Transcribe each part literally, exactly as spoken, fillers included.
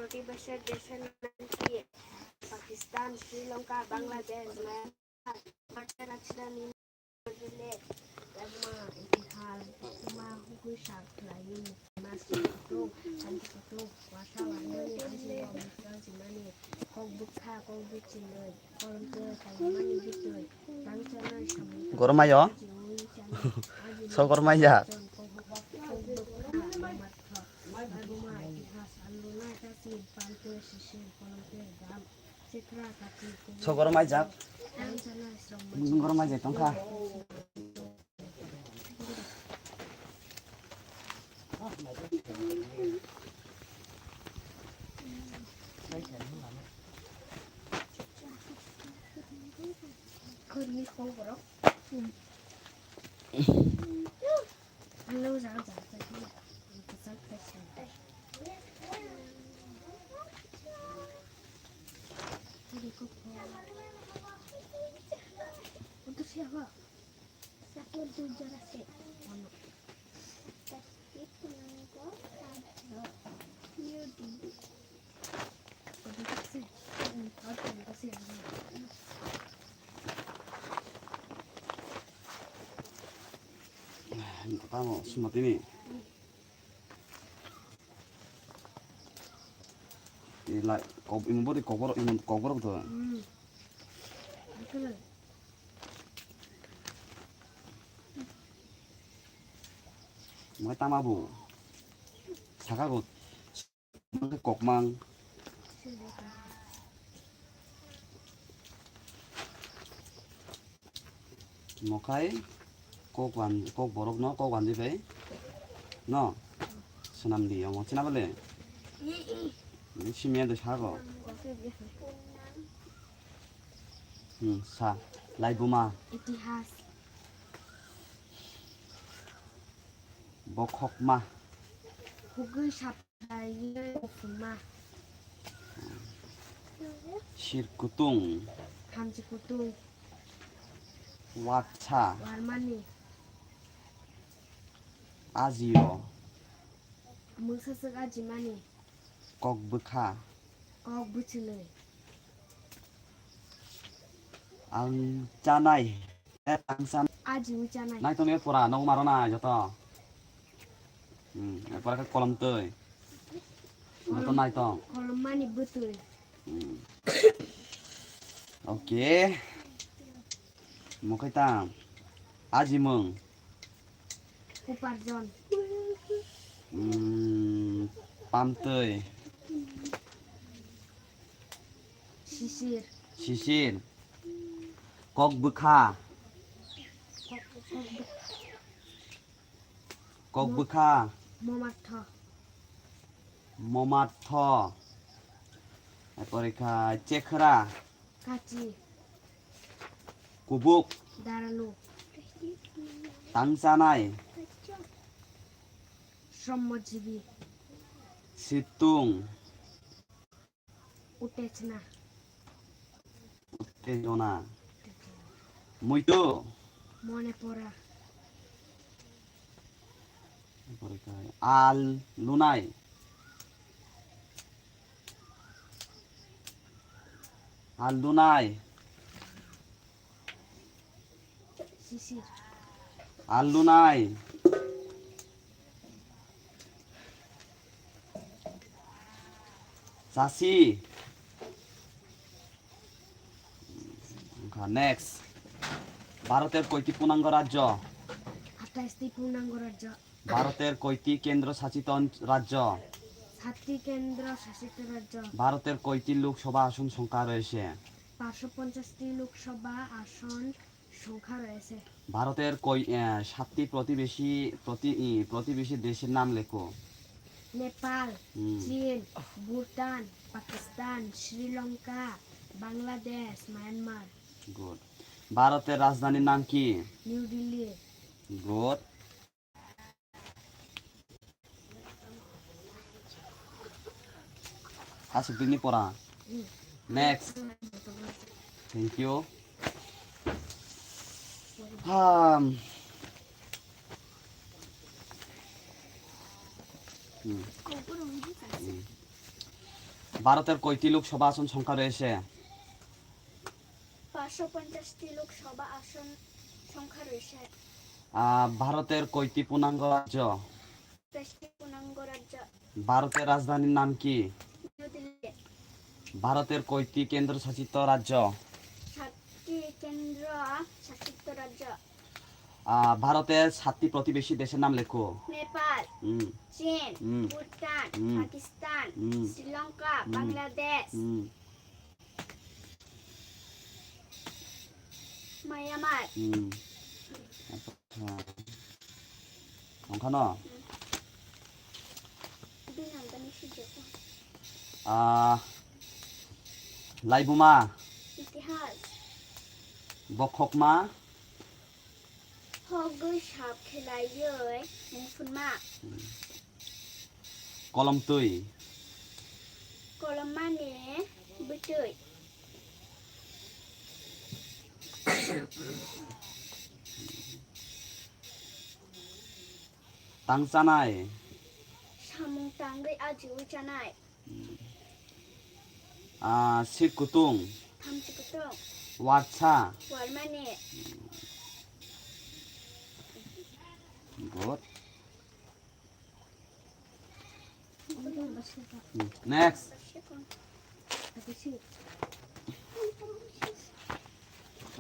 প্রতিবেশী দেশের নাম কি? পাকিস্তান, শ্রীলঙ্কা, বাংলাদেশ, মায়ানমার। ভারতের রাজধানী দিল্লি। ধর্ম, ইতিহাস, উপমা, হুকুই, সাত, লাইন, মাস, কুটু, শান্তি, কুটু, ওয়াসা, ওয়ান্ডনি, হাসি, অমৃত, জিমানি, কক বুকখা, কক বুচিনই, করমতে, কাইমানি, বিতই, তাংচানা, সামুদ্রিক, Gormai o? Jiwi, chana, So gormai ya? Jon, কক buka, কক buka, matha, aguma, itihas, aluna, tasin, pante, sisir, kolomte, dam, sitra, kati, So gormai jak? Tangsana, sromma, Gormai jak tongkha. Hello, jang jang jang. Untuk siapa? Satu tujuh ratus. Tamo suma tini. Ilai kok imo bori kokborok imo kokborok to. Hmm. Akele. Mai tama bo. Saka bo. Kokmang. Mokhai kok wan, kok borok no kok wandi bai no swnam di omo china bole. Simiya de sago. Hmm, sa. Laibuma. Itihas. Bokhokma. Hugui sap. Sirkutung. Hamchi kutung. Watsa. Warmani. Ajio. Mungsaswk ajimani. Kok bwkha. Kok bwchwlwi. Ang chanai. Ang san. Aji wi chanai. Nai tongni pura nok maro na joto. Hmm, pura khe kolom twi. Joto nai tong. Kolom mani bwtwi. Hmm. Okay. Mokhai tam. Aji mung. Uparjon. Hmm, pamtwi. Sisir. Sisir. Kok bwkha. Kok bwkha. Momatho. Momatho. Porikha chekhra. Kachi. Kubuk. Daralu. Tangchanai. Srommojibi. Situng. Utechna. Uttejona. Muitu. Mone pora. Al lunai. Al lunai. Sisir. Al lunai. Chasi. Next. ভারতের কয়টি পূর্ণাঙ্গ রাজ্য? আঠাশটি পূর্ণাঙ্গ রাজ্য। ভারতের কয়টি কেন্দ্রশাসিত অঞ্চ-, রাজ্য? সাতটি কেন্দ্র শাসিত রাজ্য। ভারতের কয়টি লোকসভা আসন সংখ্যা রয়েছে? পাঁচশো পঞ্চাশটি লোকসভা আসন সংখ্যা রয়েছে। ভারতের কয়, আহ, সাতটি প্রতিবেশী, প্রতি-, ই, প্রতিবেশী দেশের নাম লেখো। নেপাল, হুম। চীন, ভুটান, পাকিস্তান, শ্রীলঙ্কা, বাংলাদেশ, মায়ানমার। Good. ভারতের রাজধানীর নাম কি? নিউ Delhi. Good. Aswk bini pora. Next. Thank you. Um. Hmm. Hmm. ভারতের কয়টি লোকসভা আসন সংখ্যা রয়েছে? পাঁচশো পঞ্চাশটি লোকসভা আসন সংখ্যা রয়েছে। আহ, ভারতের কয়টি পূর্ণাঙ্গ রাজ্য? দেশটি পূর্ণাঙ্গ রাজ্য। ভারতের রাজধানীর নাম কি? নিউ দিল্লি। ভারতের কয়টি কেন্দ্রশাসিত রাজ্য? সাতটি কেন্দ্র শাসিত রাজ্য। আহ, ভারতের সাতটি প্রতিবেশী দেশের নাম লেখো। নেপাল, হুম। চীন, হুম। ভুটান, হুম। পাকিস্তান, হুম। শ্রীলঙ্কা, হুম। বাংলাদেশ। হুম। Myanmar. Hmm. Acha. Wngkha no? Hmm. Ah, laibuma. Itihas. Bokhokma. Hogwi sap khelaiwi mungphunma. Hmm. Kolom twi. Kolommani bwtwi. Tang chanai. Samung tangwi ajiwi chanai. Ah, sik kutung. Thamchi kutung. Warsa. Warmani. Good. Next.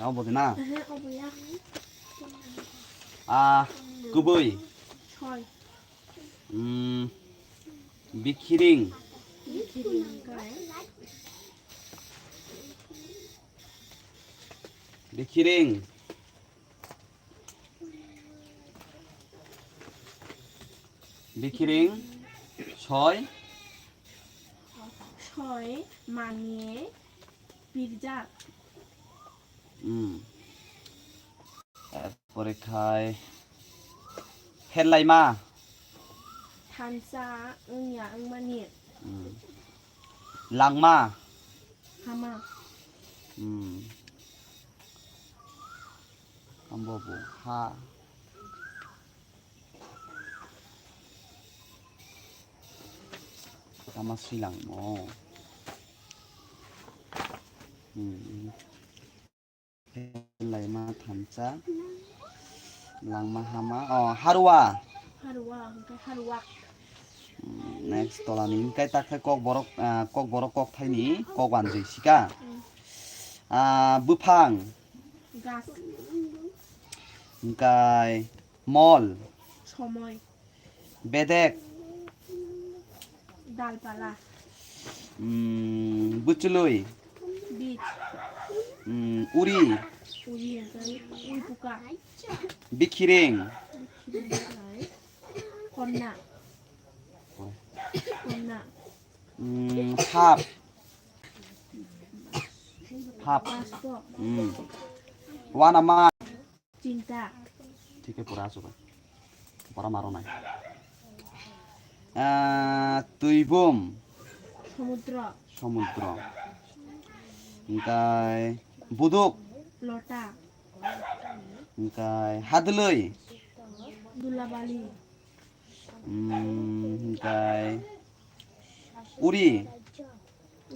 Abo de na. Ah, kubui. Soi. Hmm, bikhiring. Bikhiring kai. Bikhiring. Bikhiring soi. Soi mani pirjak. Hmm. Erpore khai herlaima. Thansa wngya wngmani. Hmm. Langma. Hama. Hmm. Ambo bo ha. Tama swilangmo. Hmm. Laima thansa. Langma hama. Oh, harwa. Harwa, hwnkhe harwa. Hmm, next tolani hwnkhe takhe kok borok, ah, kok borok kok thaini kok banjwi sika. Hmm. Ah, buphang. Gas. Hwnkhe mol. Somoi. Bedek. Dalpala. Mm, buchului. Beach. Mm, uri. Uri hwnkhe ui puka. Bikhiring. Bikhiring hwnkhe konna. Konna. Mm, phap. Phap. Basto. Mm. Wanama. Chinta. Thik khe pura aswk bai. Pura maro nai. Ah, twibum. Samudra. Samudra. Hwnkhe buduk. Lota. Hwnkhe hadwlwi. Dulabali. Hmm, hwnkhe uri.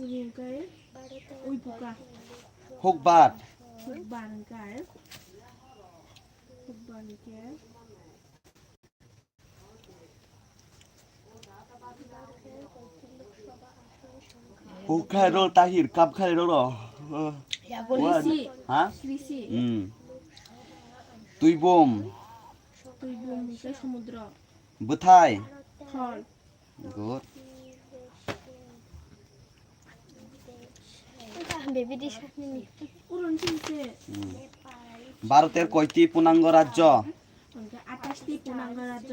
Uri hwnkhe ui puka. Hukbar. Hukbar hwnkhe. Hukbar hwnkhe. Hukha ro tahir kam khai ro ro. Yago lisi. Ha? Lisi. Hmm. Twibum. Twibum hwnkhe samudra. Bwthai. Thol. Good. Baby, this. Hmm. ভারতের কয়টি পূর্ণাঙ্গ রাজ্য? আঠাশটি পূর্ণাঙ্গ রাজ্য।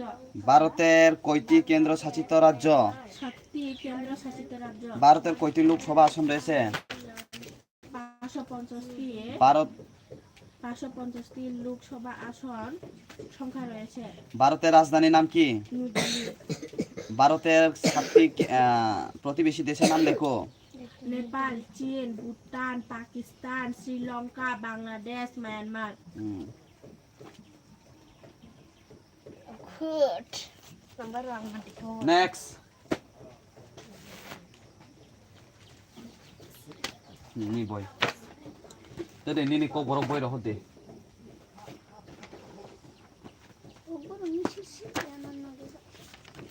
ভারতের কয়টি কেন্দ্রশাসিত রাজ্য? সাতটি কেন্দ্রশাসিত রাজ্য। ভারতের কয়টি লোকসভা আসন রয়েছে? পাঁচশো পঞ্চাশটি। ভারত পাঁচশো পঞ্চাশটি লোকসভা আসন সংখ্যা রয়েছে। ভারতের রাজধানীর নাম কি? নিউ দিল্লি। ভারতের সাতটি, আহ, প্রতিবেশী দেশের নাম লেখো। নেপাল, চীন, ভুটান, পাকিস্তান, শ্রীলঙ্কা, বাংলাদেশ, মায়ানমার। হুম। Good. Number one, number two. Next. Nini boi. Tede nini kokborok boi rohor de.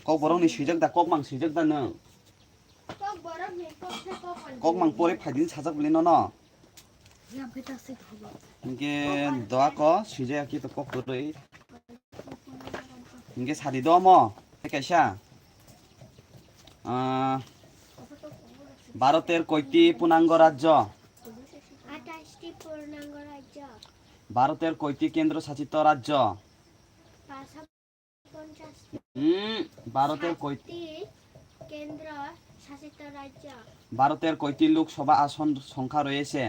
Kokborok ni swijak da, kokmang swijak da nwng? Kokborok ni kokse kokon. Kokmang pore phaidin sajak bini nono. Hinkhe doa ko swijak ki to kokborok. Hinkhe sadi do mo. Kaisa. Ah, ভারতের কয়টি পূর্ণাঙ্গ রাজ্য? আঠাশটি পূর্ণাঙ্গ রাজ্য। ভারতের কয়টি কেন্দ্রশাসিত রাজ্য? পাঁচশো পঞ্চাশটি। হুম, ভারতের কয়- সাতটি কেন্দ্র শাসিত রাজ্য। ভারতের কয়টি লোকসভা আসন সংখ্যা রয়েছে?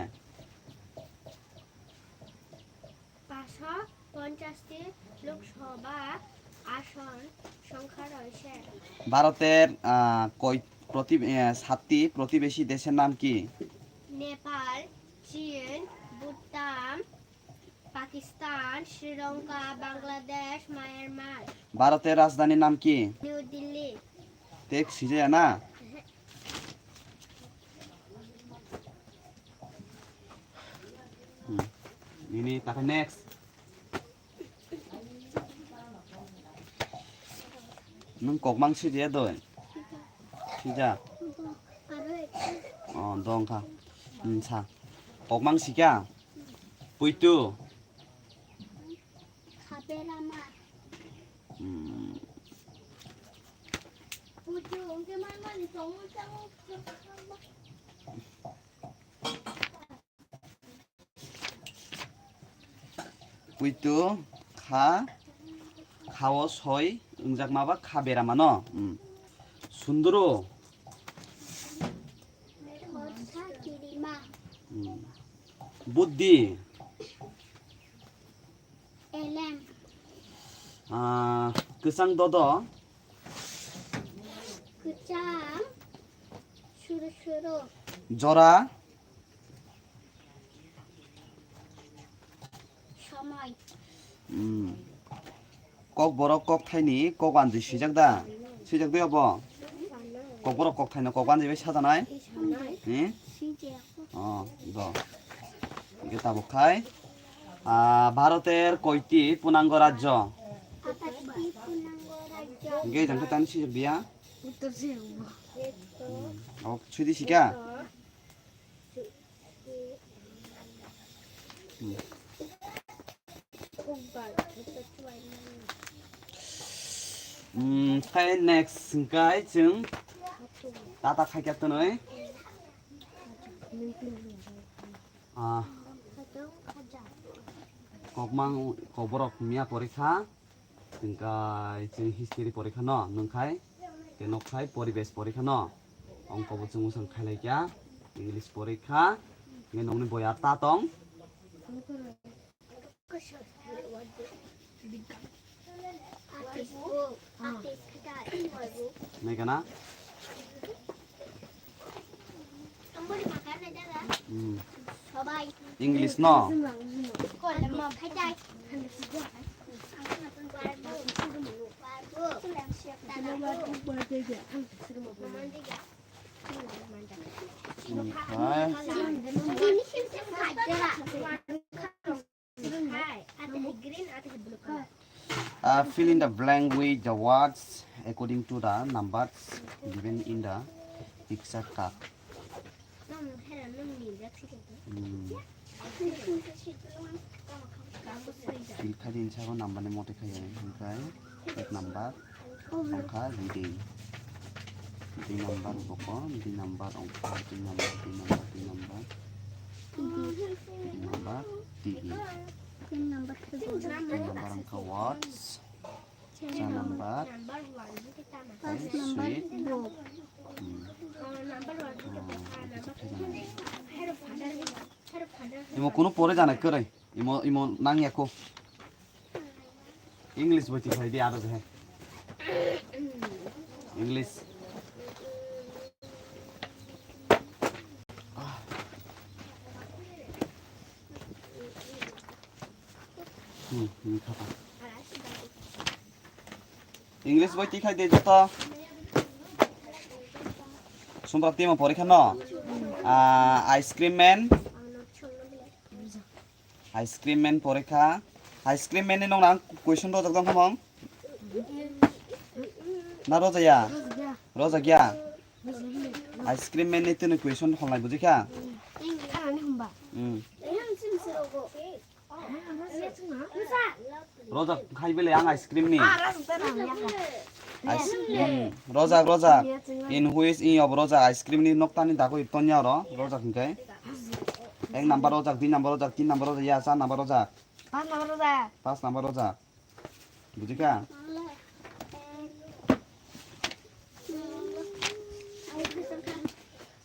পাঁচশো পঞ্চাশটি লোকসভা আসন সংখ্যা রয়েছে। ভারতের, আহ, কয় প্রতি-, আহ, সাতটি প্রতিবেশী দেশের নাম কি? নেপাল, চীন, ভুটান, পাকিস্তান, শ্রীলঙ্কা, বাংলাদেশ, মায়ানমার। ভারতের রাজধানীর নাম কি? নিউ Delhi. Tek sijaya na? Hmm. Ini tak next. Nung kokmang sijaya doi? Sija. Oh, dong kha. Hmm, sa. Kokmang sika? Puitu. Khaberama. Hmm. Puitu, hwnkhe mani mani tongo, tongo. Puitu kha, khao soi wngjakma ba kha berama no. Hmm. Sunduru. Khorsa kirima. Hmm. Buddhi. Elem. Ah, kwchang dodo. Kwchang suru suru. Jora. Somoi. Hmm. Kokborok kokthaini kok anjwi swijak da? Swijak de obo? Kokborok kokthaino kok anjwi bai sajanai? Hmm? Oh, do. Hingke tabuk khai. Ah, ভারতের কয়টি পূর্ণাঙ্গ রাজ্য? আটাশটি পূর্ণাঙ্গ রাজ্য। Hingke jang khe tani swijak dia? Uttor se obo. Hmm. Abo sudi sika? Hmm. Hmm, khai next hingkai chwng tata khai kya twnoi. Ah. Kokmang kokborok miya porikha. Hingkai chwng history porikha no nwngkhai, tei nokkhai poribesh porikha no, ongko bo chwng mwsang khailai kya, English porikha, hingke nokni boya ta tong. Nai kana? Hmm. English no? Onkha. Uh, fill in the blank with the words according to the numbers given in the picture card. Hmm. Fill khai di, sabo number ni mote khai, hingkai ek number. Ongkha reading. Dui number boko, dui number ongkha, dui number, dui number, dui number. Dui number T V. Tin number. Tin number ongkha words. Char number. Paanch number sweet. Book. Hmm. Imo kunu pore jana kwrwi. Imo, imo nangya ko. English bo tikhai di aro je. English. Hmm, hmm, khata. English bo tikhai di joto. Sumpra timo porikha no? Ah, ice cream man. Ice cream man porikha. Ice cream man ni nong nang question rojak dong khamong? Na rojaya? Rojak ya? Ice cream man ni tini question holnai bujikha? Hmm. Rojak khai bele ang ice cream ni. Ice, hmm, rojak, rojak. In which in of rojak ice cream ni nokta ni dagwi tonya oro rojak hingkai. Ek number rojak, dui number rojak, tin number rojak, ya, char number rojak. Pas number rojak. Pas number rojak. Bujikha?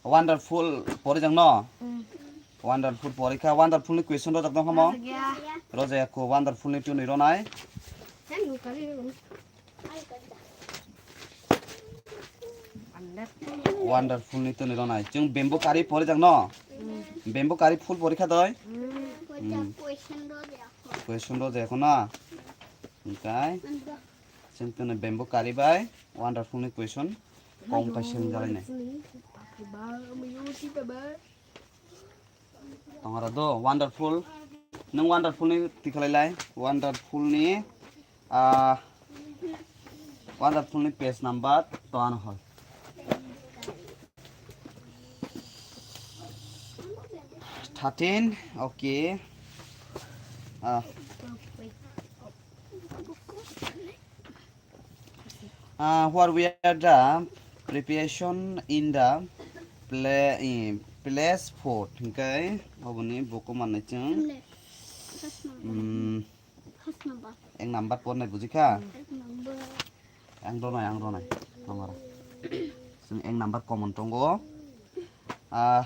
Wonderful porijak no? Wonderful porikha. Wonderful ni question rojak dong hamo? Rojak ya. Rojak ko wonderful ni tuni ronai. Wonderful ni tuni ronai. Chwng bamboo kari porijak no? Bamboo kari full porikha doi? Question rojak. Question rojak ko na? Hingkai. Chwng tini bamboo kari bai wonderful ni question kong tai seng jalai nai. Tongara do wonderful. Nung wonderful ni tikhalai lai. Wonderful ni, ah, wonderful ni page number to ano hol. Thirteen, okay. Ah. Ah, where we are the preparation in the play, eh, place food. Hingkai, oboni buku manai chwng. Hmm. Ek number pornai bujikha? Ek number. Ang ronai, ang ronai. Tongara. Chwng ek number common tongo. Ah,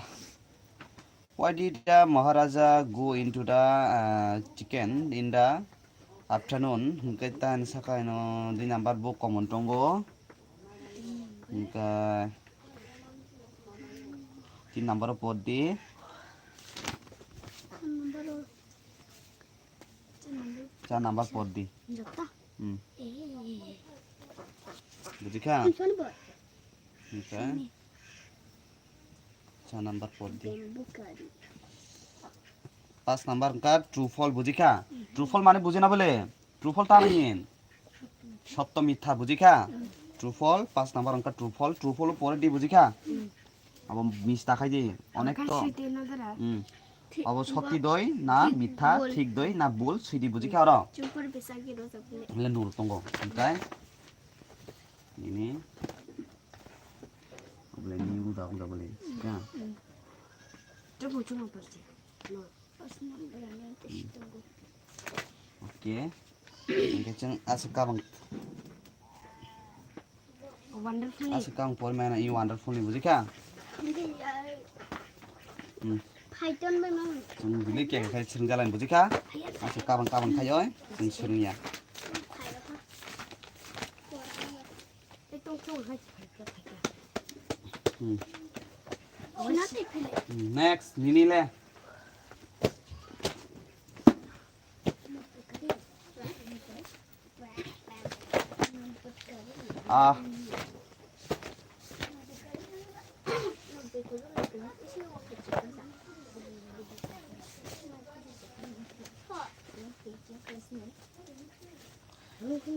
why did the Maharaja go into the, ah, chicken in the afternoon? Hingke tan saka ino dui number bo common tongo. Hingke tin number o por di. Char number por di. Hmm. Bujikha? Hingke. Char number por di. Pas number hingka true false bujikha? True false mane bujina bole? True false ta nini? Sotto mitha bujikha? True false, pas number hingka true false, true false pore di bujikha? Abo mis ta khai di, onek to. Hmm. Abo sotto doi na mitha, thik doi na bul, sidi bujikha oro. Le nur tongo, hingkai. Nini. Obole ni uda uda bole. Ka. Oke. Hingke chwng aswk kabang. Wonderful. Aswk kabang pormai na i wonderful ni bujikha? Hmm. Chwng bini khe khai chwng jalani bujikha? Aswk kabang kabang khai oi chwng swrwngya. Hmm. Hmm, next, nini le. Ah.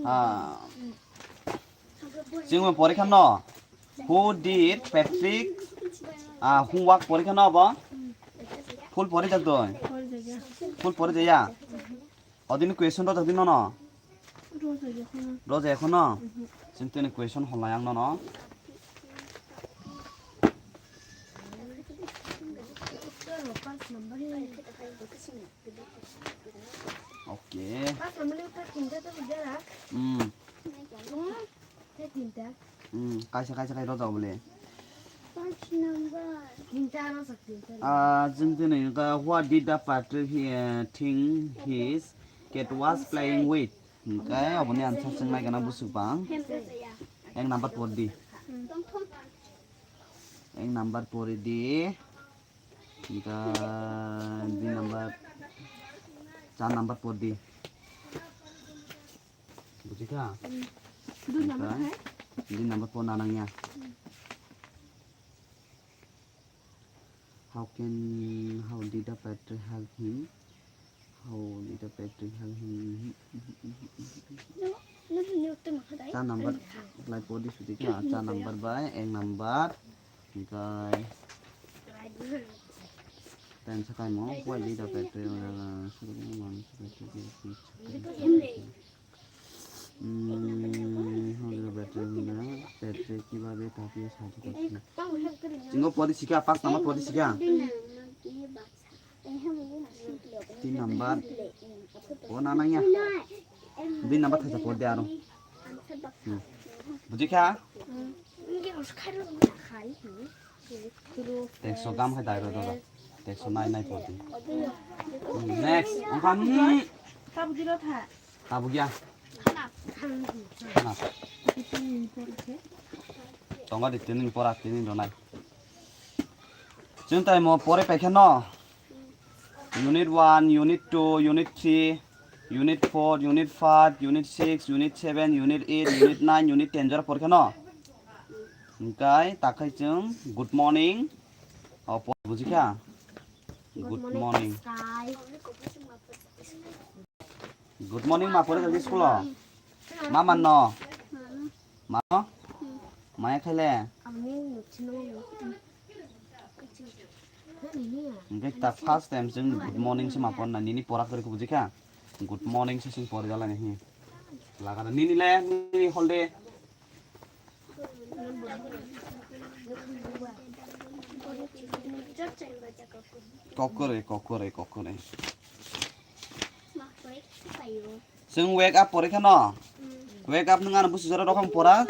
Ah. Chwng porikha no. Who did Patrick, ah, homework porikha no bo? Full porijak doi? Full porijaya? Odini question rojak di nono? Rojak ekhono? Chwng tini question holnai ang nono. Okay. Hmm. Hmm, kaisa kaisa khai rojak bole. Ah, chwng tini hwnka, what did the Patrick he, uh, think his cat was playing with? Hwnka, aboni answer chwng nai gana busuk bang. Ek number por di. Ek number pori di. Hwnka, dui number, char number por di. Bujikha? Dui number hai? Dui number por na nangya. How can, how did the Petri help him? How did the Petri help him? Cha number lai podi sudi ka, cha number bai ek number. Hingkai ten sakai mo, why did the Petri, uh, Hmm, hwnwi battery hwnwi, battery kibabe tapiye sathi tathi. Chingo pori sikha, pas number pori sikha. Tin number. O na nangya. Dui number thaisa pori de aro. Hmm. Bujikha? Tekso gam hai dai ro dada. Tekso nai nai podi. Next. Angkam. Tabuk gya. Hana. Tonga di tini pora tini ronai. Chwng tai mo pore paikha no. Unit one, Unit two, Unit three, Unit four, Unit five, Unit six, Unit seven, Unit eight, Unit nine, Unit ten jora porikha no. Hingkai takhai chwng good morning. O por bujikha. Good morning. Good morning ma pore kali school o. Ma manno. Ma no? Maya khaile? Hingke ta first time chwng good morning se ma porna nini pora kwrwi khe bujikha. Good morning se chwng pori dalai nini. Lagada nini le nini hol de. Kokore, kokore, kokore. Chwng wake up porikha no? Wake up nwng ano busi jora rokhom pora?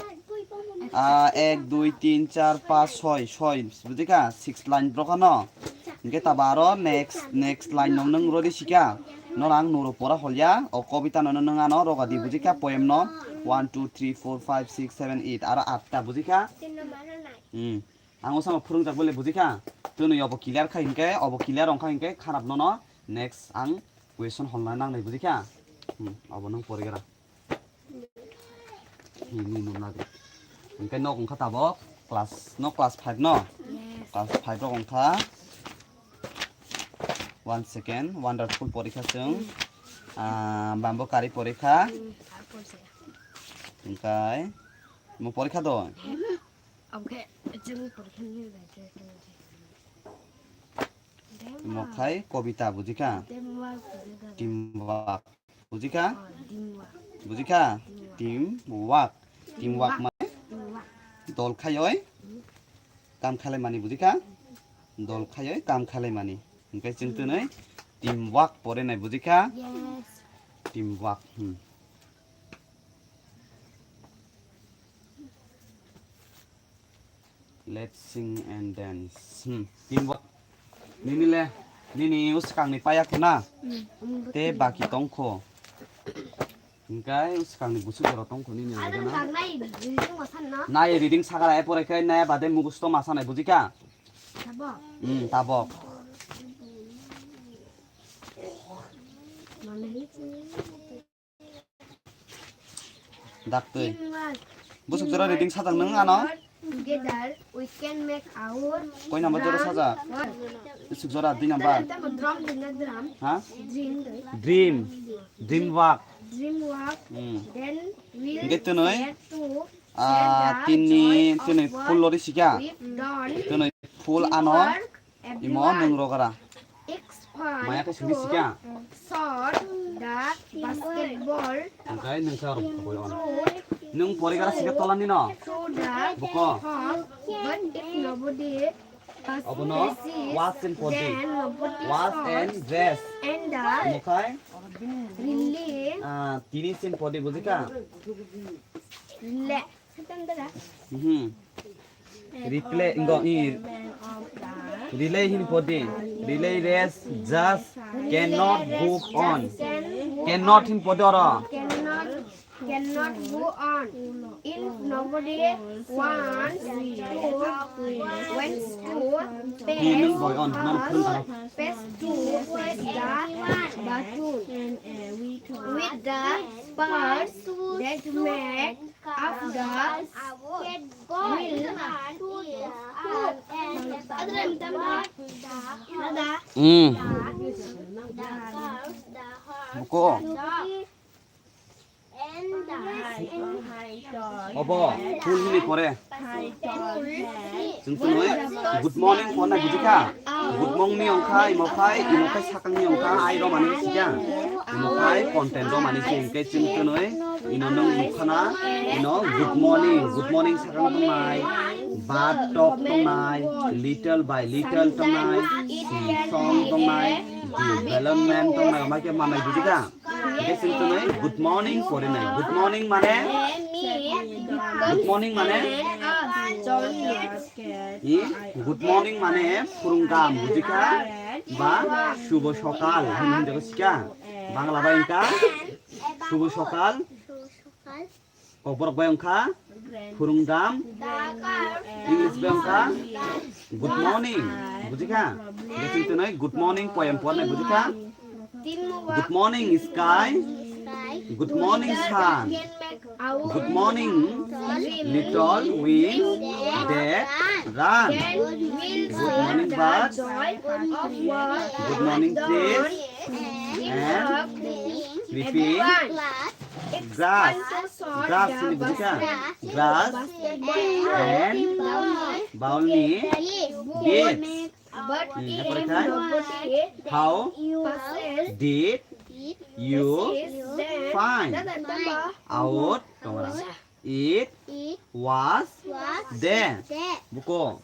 Ah, ek, dui, tin, char, pas, soi, soi. Bujikha? Six line rokha no? Hingke taba aro next, next line no nwng rodi sikha. Noro ang nuro pora holya. O kobita no nwng ano rogadi bujikha poem no. One, two, three, four, five, six, seven, eight. Aro atta bujikha? Hmm. Ang o sama phwrwngjak bole bujikha. Twnwi obo clear kha hinkhe, obo clear wngkha hinkhe kharap nono next ang question holna nangnai bujikha. Hmm, obo nwng porigra. Hmm, nini nung nagwi. Hinkhe nok wngkha tabok class, nok class five no? Yes. Class five rok wngkha. One second, wonderful porikha chwng. Hmm. Ah, bambo kari porikha. Hmm, ar porikha. Hinkhe mo porikha do? Hmm. Omo khe chwng porikha ni bai khe tongdi. Omo khai kobita bujikha? Teamwork bujikha. Teamwork bujikha? Oh, teamwork. Bujikha? Teamwork. Teamwork. Teamwork mane? Teamwork. Dol khaioi kam khlaimani bujikha? Dol khaioi kam khlaimani. Hingke chwng twnwi teamwork porinai bujikha? Yes. Teamwork. Hmm. Let's sing and dance. Hmm. Teamwork. Nini le, nini uskang ni paya khuna. Hmm. Te baki tongkho. Hingkai uskang ni busuk jora tongkho nini le gana. Nai reading sakara e pore khe nai bade mugusto ma sanai bujikha? Tabok. Hmm, tabok. Daktwi. Teamwork. Busuk jora reading sajak nung ano? Together we can make our Koi number jora sajak? World. Busuk jora dui number. Drum, drum, drum. Ha? Dream. Dream. Dream work. Dream work. Hmm. Then we'll Get to know, eh? Share to Ah, share the tini, joy tini of full what lori sikha. We've done. Tini full ano. Teamwork. Imo nwng rogara. Maya khe sini sikha. Shot the basketball. Hingkai nwng sa rok koboi on. Nwng porigara sikha tola nino. Through the Boko. Hop, but if nobody Obono wash and body. Then nobody Wash and dress. And the Omokhai relay. Ah, tini sin body bujikha? Relay. Mhm. Replay, enggak, i. Relay hin podi. Relay race just cannot go on. Cannot hin podi oro. Cannot, cannot go on. If nobody wants to, wants to Hi nung pass boi on, man khun up, pass to the baton. With the sparks that make After will Hmm. Buko. Obo, full hwnwi pore. Chwng twnwi, good morning pornai bujikha? Good morning ni ongkha, imo khai, imo khai sakangni ongkha, ai romani sikha. Imo khai content romani si hwnkhe chwng twnwi, ino nwng nukhana, ino good morning, good morning sakang tongnai, but talk tongnai, little by little tongnai, song tongnai, development tongnai, omo khe manai bujikha? Hingke chwng twnwi good morning porinai. Good morning mane? Good morning mane? Hi? Good morning mane phurungkam, bujikha? Ba shubho sokal, hwn hwn jago sikha? Bangla bai wngkha shubho sokal. Kokborok bai wngkha phurungdam, English bai wngkha good morning, bujikha? Hingke chwng twnwi good morning poem pornai, bujikha? Good morning sky, good morning sun, good morning little wind that run, good morning birds, good morning trees and sleeping grass, grass hwnwi bujikha? Grass and bowl ni beads. Hmm, apore khai? How did you find out? It was there. Buko.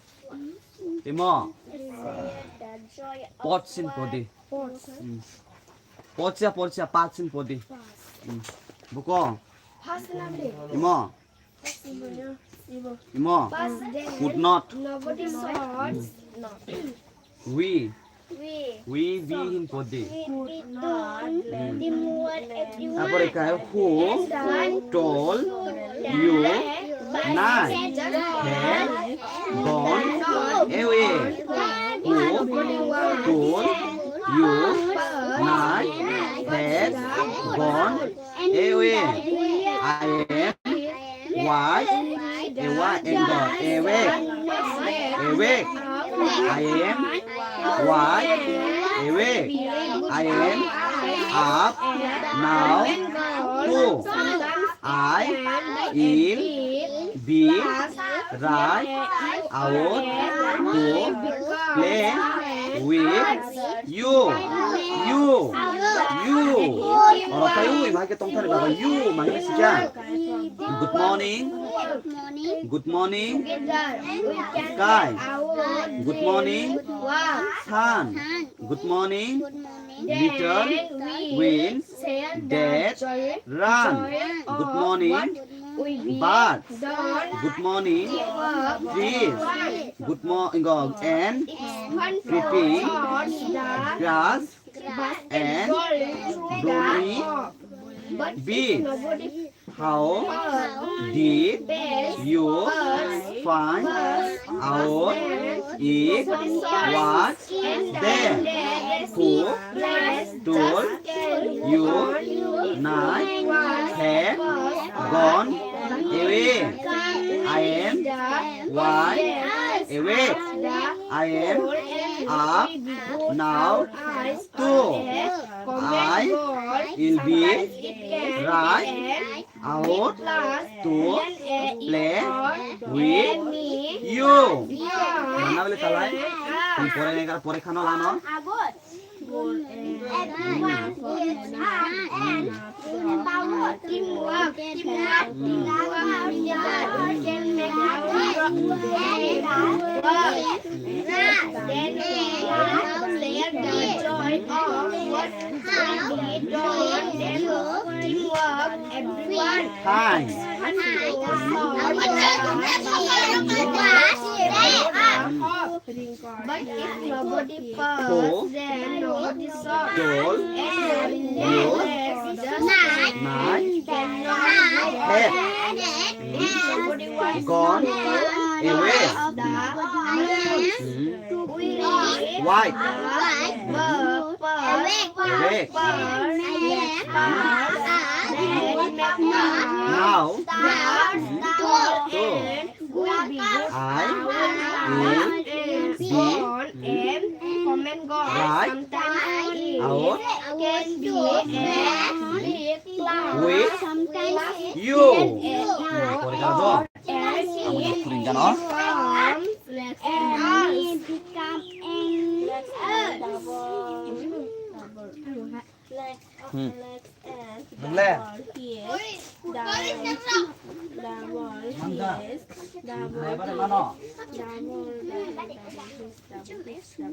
Imo. Pots hwn podi. Hmm. Porcha, porcha, pots hwn podi. Hmm. Buko. Imo. Imo. Could not. We. We be hwn podi. Apore khai, who told you night had gone away? Who told you night had gone away? I am wide, a wide angle, awake, awake. I am wide, awake. I am up now too. I will be right out to play with you. You. You. Oro khai ui, ma khe tongthani baba. You, ma khe sikya. Good morning. Good morning. Sky. Good morning. Sun. Good morning. Little winds that run. Good morning. Birds. Good morning. Trees. Good morning. And creeping grass and blooming bees. How did you find out it was there? Who told you night had gone away? I am wide awake. I am up now too. I will be right out to play with you. Mana bole talai? Tong pore nai kar pore khano lano. Fine. But if nobody pulls, then nobody solves. Told you night had gone away. Wide awake. Now, so, I will Be on and comment God. Right. Sometimes it out. Can be a big cloud. With sometimes you. Pore ka do? And it forms and become an earth. Hmm. Nungle? Mangga. Nai bare mano.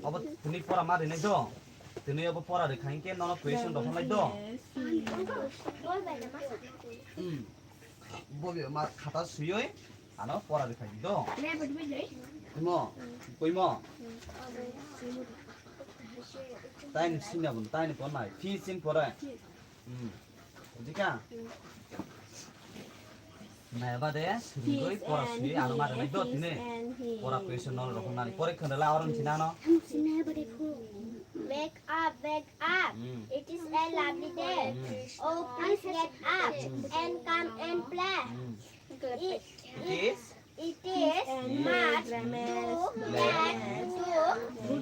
Obo tini pora ma rinai do. Tini obo pora ri khain ke nono question rok lai do. Hmm. Bobi ma khata suyoi ano pora ri khai do. Imo, koimo. Taini sini abun, taini pon nai. Fi sin pore. Hmm. Bujikha? Nai bade, sini goi pora sini ano ma ri nai do tini. Pora question no rok nani. Pore khon la oron sinano. Wake up, wake up. Hmm. It is a lovely day. Hmm. Oh, please get up and come and play. Hmm. It, It is. It is much too late to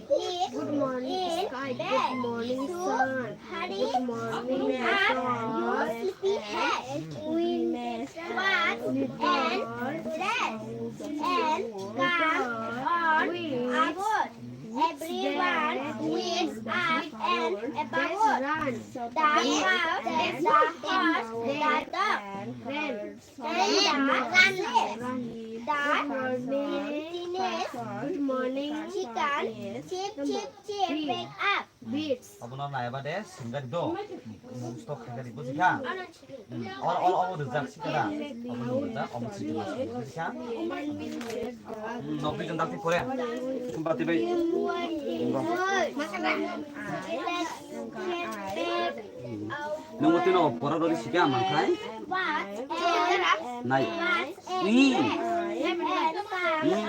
sleep in bed. So hurry up, you sleepyhead. We must and rest and come on about. Everyone wakes up and about. The mouse, the horse, the dog. And the cat, the teenage chicken, chip, chip, chip, wake up. Abono naiba de sengari do. Musto khagari bujikha. Or, or, or, rijak sikara. Abono rijak, omo sikara bujikha. Nokbi jondakti pore. Kumbati bai. Nungo tino pora rori sika mankhai. Nai. Ni. Ni. Ni.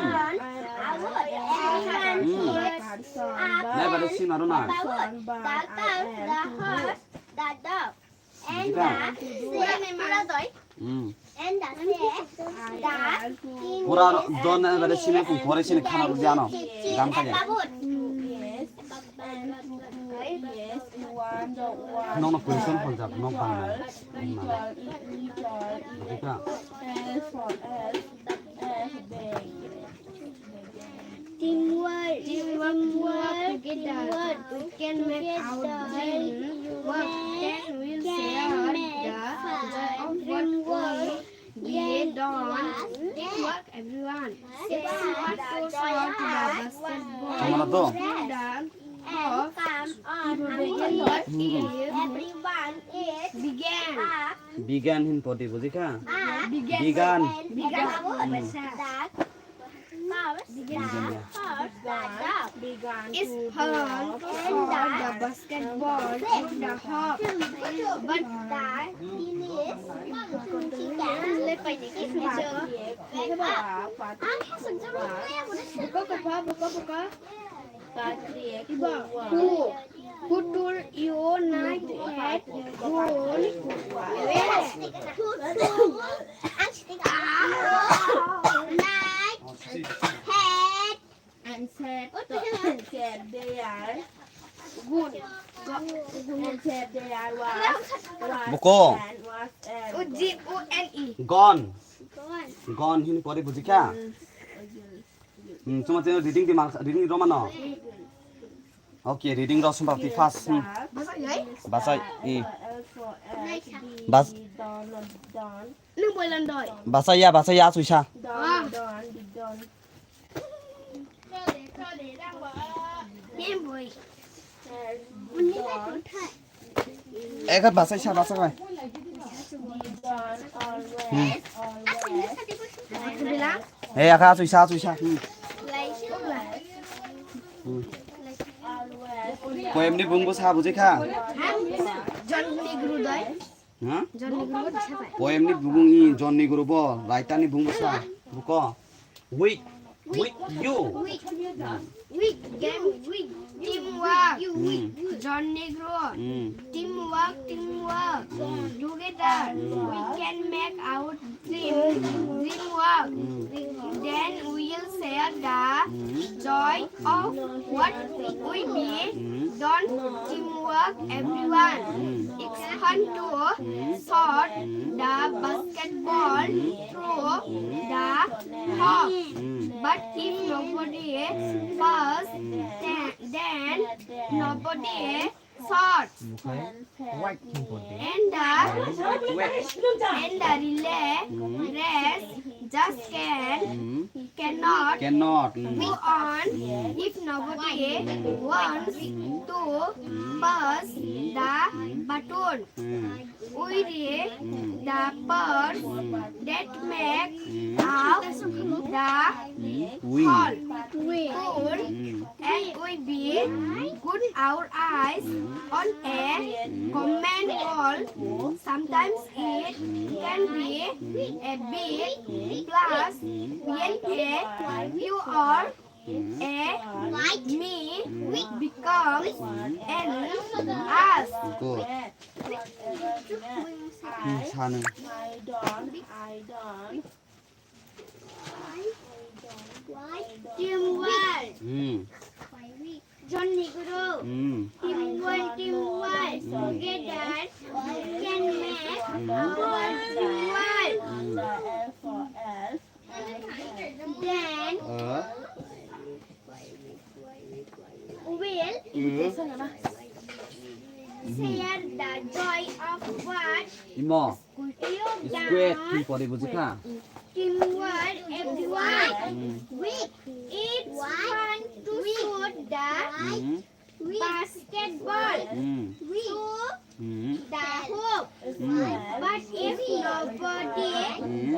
Nai bade si maro na. Bujikha? Hmm. Pura don na bade sini kung pore sini khana rudi ano. Gam kaya. Nono question hol jak, nok bang nai. Bujikha? Teamwork, teamwork, teamwork, we can make our dream work. Then we'll share the joy of what we get done. Teamwork, everyone. It's not too short to the basketball. Through the And come on, Auntie. Everyone is began. Began hin podi bujikha? Began. Began. Began. That first, the first, the dog. Is fun for the basketball in the hop. But the finish, she can. Buka, buka, buka, buka. Who, who told you night had gone? Night had and said, said they are good. And said they are was, was Buko. And was and G O N E. Gone. Gone. Gone hin pori bujikha? Hmm, chuma tino reading di mal, reading di romano. Okay, reading ro sumba ti first. Hmm. Basai, eh. Bas. Basai ya, basai ya, suisa. Ekha basai sa, basai bai. Hmm. Eh, akha suisa, suisa. Hmm. Hmm. Poem ni bung bo sa bujikha? John Negro doi. Ha? John Negro bo sa bai. Poem ni bung i John Negro bo, writer ni bung bo sa. Buko. Week. Week. You. Week. Week. Game. Week. Teamwork. Hmm. John Negro. Hmm. Teamwork, teamwork. Hmm. Together, hmm, we can make our dream, dream work. Hmm. Then we'll share the, hmm, joy of what we be. Hmm. Don't teamwork, everyone. Hmm. It's fun to, hmm, shot, hmm, the basketball, hmm, through, hmm, the hoop. Hmm. But if nobody, hmm, pass, hmm, then, then nobody shoots. Omokhai white thing pon di. And the, white. And the relay, hmm, race just can, hmm, cannot, cannot, hmm, go on, hmm, if nobody, hmm, wants, hmm, to, hmm, pass, hmm, the, hmm, baton. Hmm. We read, hmm, the birds, hmm, that make, hmm, up the, hmm, wing, hall. Wing. Cool. Hmm. And we be, hmm, good our eyes, hmm, on a, hmm, common wall. Hmm. Sometimes it, hmm, can be, hmm, a big, hmm, plus, hmm, when a, hmm, you are, hmm, a, me, hmm, becomes, hmm, an us. Good. Hmm, sanu. I don't, I don't. Teamwork. Hmm. John Negro. Hmm. Teamwork, teamwork. Hmm. Together we can make, hmm, our teamwork. Hmm. Then, uh, we'll, hmm, share the joy of what, imo. Square, down. Square, twi pori buji kha. Teamwork, everyone. Hmm. It's fun to shoot the, hmm, basketball. Hmm. Through, hmm, the hoop. Hmm. But if nobody, hmm,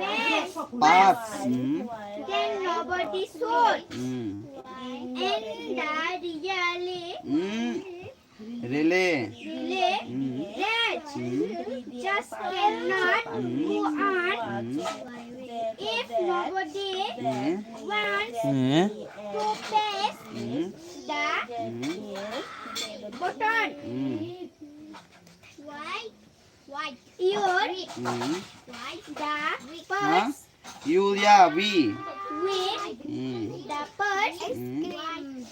pass, pass, hmm, then nobody shoot. Hmm. And the really, hmm, relay. Relay. Hmm. Race. Hmm. Just cannot, hmm, go on. Hmm. If nobody, hmm, wants, hmm, to press, hmm, the, hmm, button. Hmm. Why? Why? Your, hmm, the, huh? First Yulia, we. We, hmm, the birds. Hmm.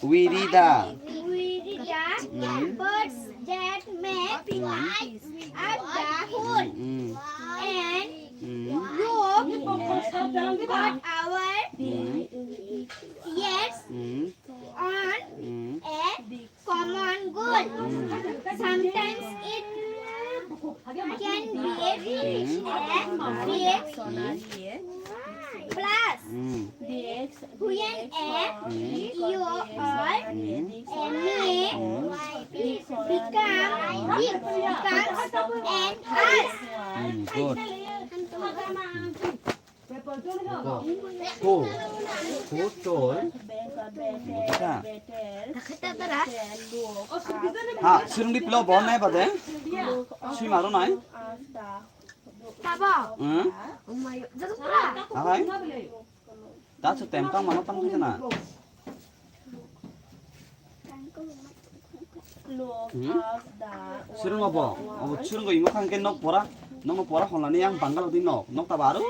We read the. We read the, hmm, birds that make, hmm, up the hood. Hmm. And, hmm, look at our, hmm, ears, hmm, on, hmm, a common goal. Hmm. Sometimes it can be a big plus. Hmm. When a, hmm, you or, hmm, a me, hmm, become, becomes an us. Hmm, good. Go. Go. Go, choi. Buji kha? Ha, swrwng di pilo bo nai bade. Swi maro nai. Tabo. Hmm? Ahai. Ta se tem tang mano tang khe na. Hmm? Swrwng obo, obo swrwng o imo kha hwnkhe nok pora, nokno pora hwnlani yang Bangal di nok, nok tabo aro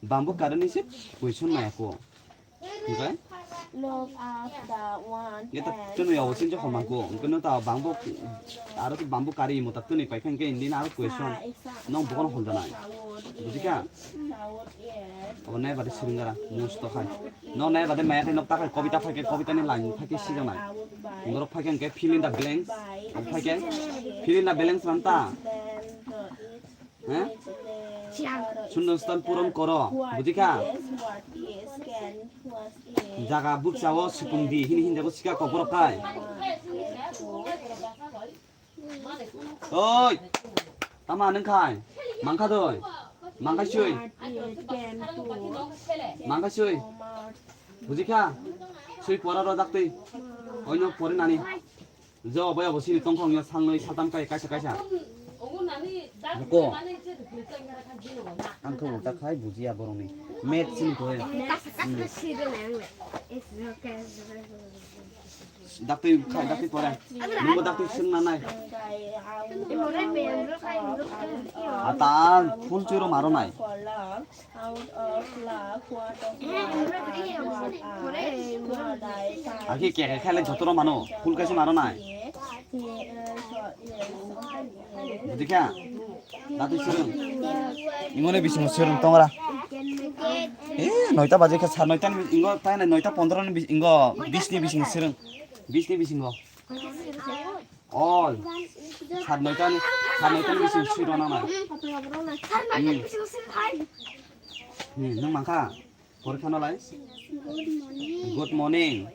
bamboo current ni se question nai ako. Hwnkhe? Look at the one. Ye ta and twnwi obo sinjo hwnmang ko, hwnkhe no ta bamboo, aro bamboo kari imo ta twnwi paikha hwnkhe Indian aro question, nok bokono hwnjanai. Bujikha? Obo nai bade swrwng gara, musto khai. No nai bade maya khai nok ta khai kobita phaikhe kobita ni line phaikhe sijaknai. Borok phaikhe hwnkhe fill in the blanks. Phaikhe fill in the blanks man ta. He? Shunno sthan puron koro. Bujikha? Jaga bukchao supung di hini hinjago sika kokborok khai. Oi, tama nwng khai? Mangkha doi? Mangkha sui? Mangkha sui? Bujikha? Sui pora rojak twi. Oino pori nani. Jo, boya bo sini tongkhong yo salnoi saltam kai kaisa kaisa. Buko. Ang khe ulta khai bujiya borokni. Math sini koi. Kasa kasa sirwng ang le. Daktwi khai, daktwi pore. Nungbo daktwi swngna nai. Ata phul chwiro maro nai. Akhe keke khaile jotoro mano, phul kaisa maro nai. Bujikha? Dati sirung. Ingone bising sirung tongra. Eh, noita baje kha, sa noita ni ingo, taina noita pondro ni bis-, ingo, bis ni bising sirung. Bis ni bisingo. All. Sa noita ni, sa noita ni bising sirung nang nai. Hmm. Hmm, nung mangkha? Porikha nalai. Good morning. Good morning.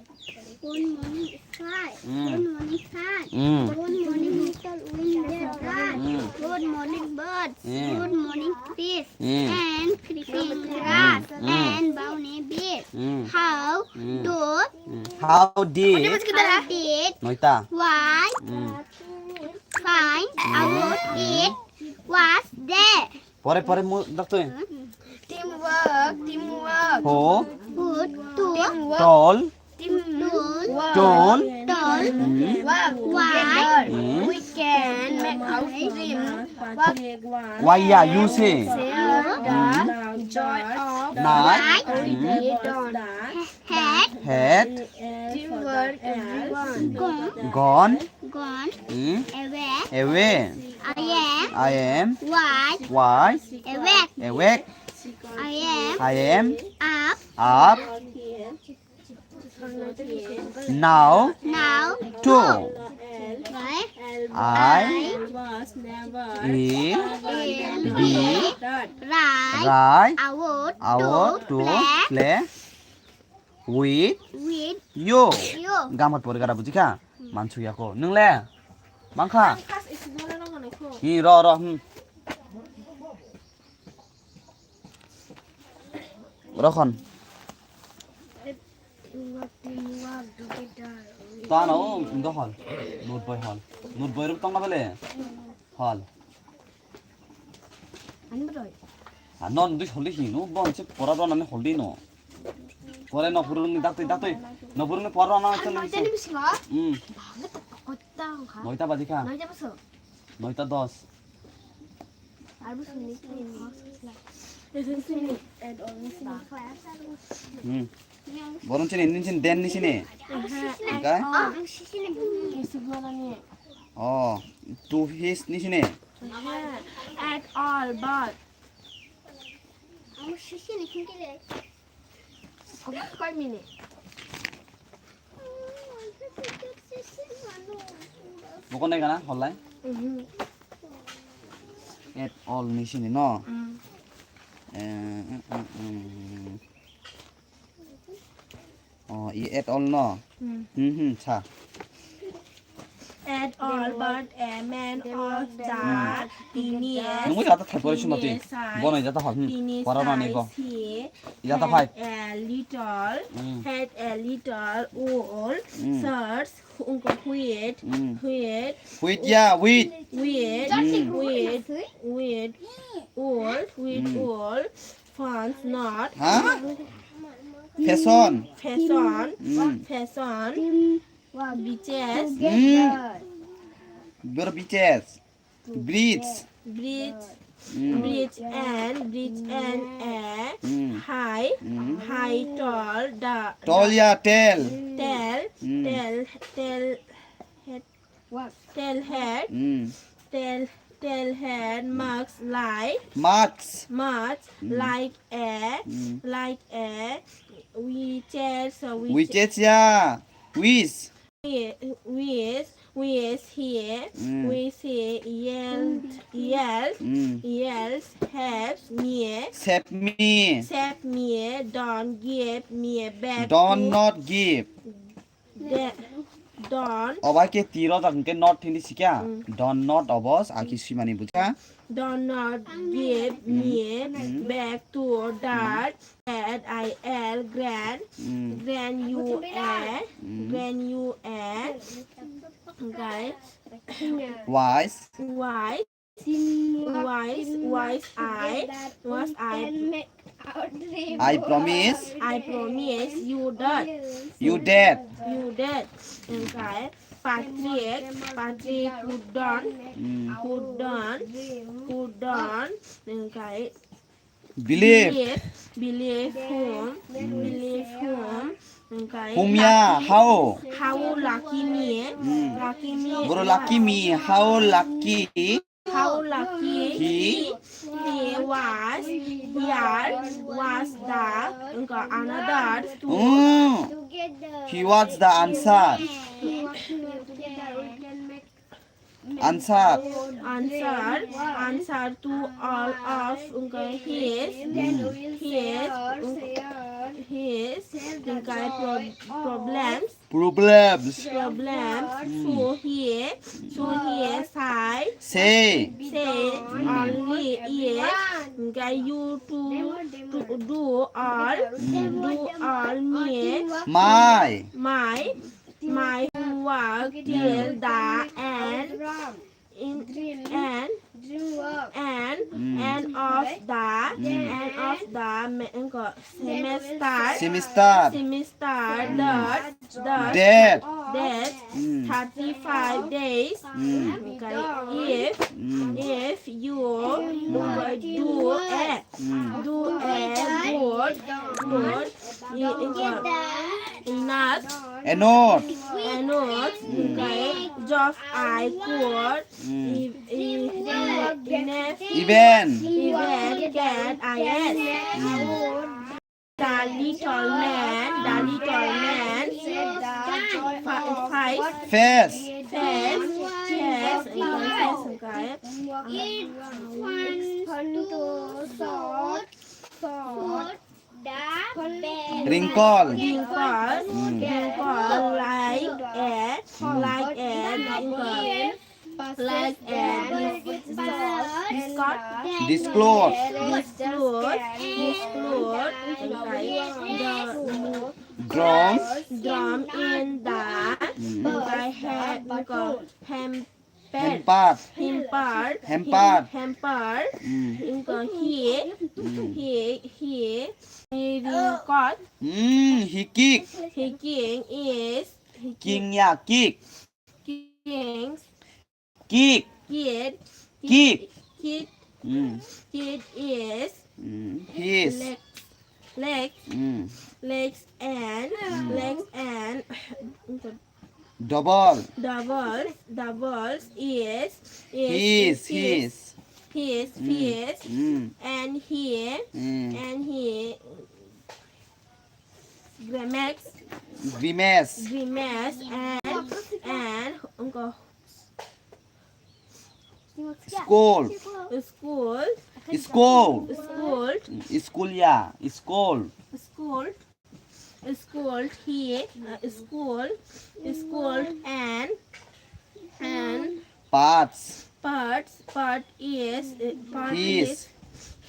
Good morning, sky. Mm. Good morning, sun. Mm. Good morning, little window, sun. Mm. Good morning, birds. Mm. Good morning, fish. Mm. And creeping grass. Mm. And brownie bees. Mm. How Mm. do Mm. How did How did Noita. Why Mm. find Mm. out it was there? Pore, pore, mu, daktoi. Teamwork, teamwork. Ho. Who to Teamwork. Tall. Teamwork. Tall. Tall. Mm. Work Why together. Mm. We can make our dream. Work Why, yeah, you say. Share the Mm. joy of Night. life. Mm. We don't Head. Head. Teamwork, everyone. Gone. Gone. Gone. Mm. Away. Away. I am. I am. Wide. Wide. Awake. Awake. I am. I am. Up. Up. Now. Now. To. I. I. I. Be. Be. Right. Right. Out. Out. To. To. Play. Play. With. With. You. You. Gamat pore gara bujikha. Mansuya ko. Nung le? Mangkha? Hi, ro, ro, hmm. Rokhon. Tano, indo hol. Nut boy hol. Nut boy ruk tongna bele? Hol. Ani bwrwi. Ah, non dui hol di hino, bon se pora rona ni hol di no. Pore no purung ni daktoi, daktoi. No purung ni pora rona Ani chalo noita ni bisingo? Hmm. Bangwi to kota wngkha. Noita baji kha. Noita bwswk. Noita dos. Ar bwswk ni. Hmm. Boron chini, nin chini, den ni chini. Aha. Engka? Ang sisini bini. Sisini bini. Oh, to his ni chini. Aha. At all, but. Ang sisini kini le. Koi mini. Bokon dai kana, hollai? Mhm. At all ni chini, no? Mm. Eh, mm, mm, mm. Oh, i at all no? Hmm. Hmm, hmm, cha. At all, but a man of the Hmm. tiniest, Nungwi jata thai pore sumati. tiniest size, Bono jata hol. Hmm. tiniest Pora no ni bo. size, he Jata had five. a little, Hmm. had a little old Hmm. search, who, who it, Hmm. who it, Wait, yeah, wait. wait, Hmm. wait, wait, old, wait, Hmm. old, Fans not. Huh? Fashion. Fashion. Mm. Fashion. Beaches. Mm. Bro, beaches. Bridge. Bridge. Mm. Bridge and bridge and a Mm. high, Mm. high tall, da, Tall, yeah, tall. tall, Mm. tall, tall, Tell head. Mm. Tell, tell head marks like. Marks. Marks Mm. like a, Mm. like a. We chase, uh, we We ch- chase, yeah. Wish. We, we, we see, Mm. we see yells, yells, Mm. yells, help me. Save me. Save me. Don't give me back Don't to not give. De, don. Obai ke tiro tak ke not thini sikya. Mm. Don not obos aki simani buja. Don not give Mm. me Mm. back to dad. Dad, I L, gran. Mm. Gran you a. Mm. Gran you a. Guys. Wise. Wise. Wise, wise I, wise I, I promise. I promise you that. You that. You that. Hwnkhe Patrick, Patrick could don't, Mm. could don't, could don't, hwnkhe Believe. Believe, believe whom, Mm. believe whom, hwnkhe Whom ya? Lucky, How? How lucky me, Mm. lucky me, Boro lucky me, how lucky How lucky He? he, he was, here was the, hwnkhe another two. Mm. He was the answer. Answer. Answer, answer to all of, hwnkhe his, Mm. his, his, hwnkhe pro-, problems. Problems. Problems. Mm. So he, so he say, Say. Say only yes, hwnkhe you to, to do all, Mm. do all me, My. my, my work till the end. In, and, and, Mm. and of the, Mm. and of the me-, hwnkhe semester, Semester. semester, Mm. that, that, That. that Mm. thirty-five days, Mm. hwnkhe if, Mm. if you Mm. do a, Mm. do a good, good, i-, hwnkhe enough, Enough. enough, Mm. hwnkhe job I could, Mm. I-, I-, I-, enough, Even. even get I S. Mm. The little man, the little man, fa-, face, Face. face, face, hwnkhe, hwnkhe, It wants to short, short, Wrinkle. Wrinkle, Mm. wrinkle, like a, Mm. like a, wrinkle, like a, biscuit, Disclose. Disclose, disclose, like the Drum. drum in the, Mm. like, ha-, like, hamper. Hamper. Hamper. Hamper. Hamper. Mm. Hwnkhe he, Mm. he, he, he ringkot. Mm, he kick. He king is, he King ya, kick. King. Kick. Kid. Kick. Kid. Mm. Kid is. Mm. He is. Legs. Legs. Mm. Legs and, Mm. legs and Double. Doubles, doubles is, is, His, is, his. his, Mm, his, mm. And he, Mm. and he grimace, Grimace. grimace and, and, School. School. School. School. School ya. School. School. School. He, uh, school. School and, and Parts. Parts. Part is, uh, part His. is,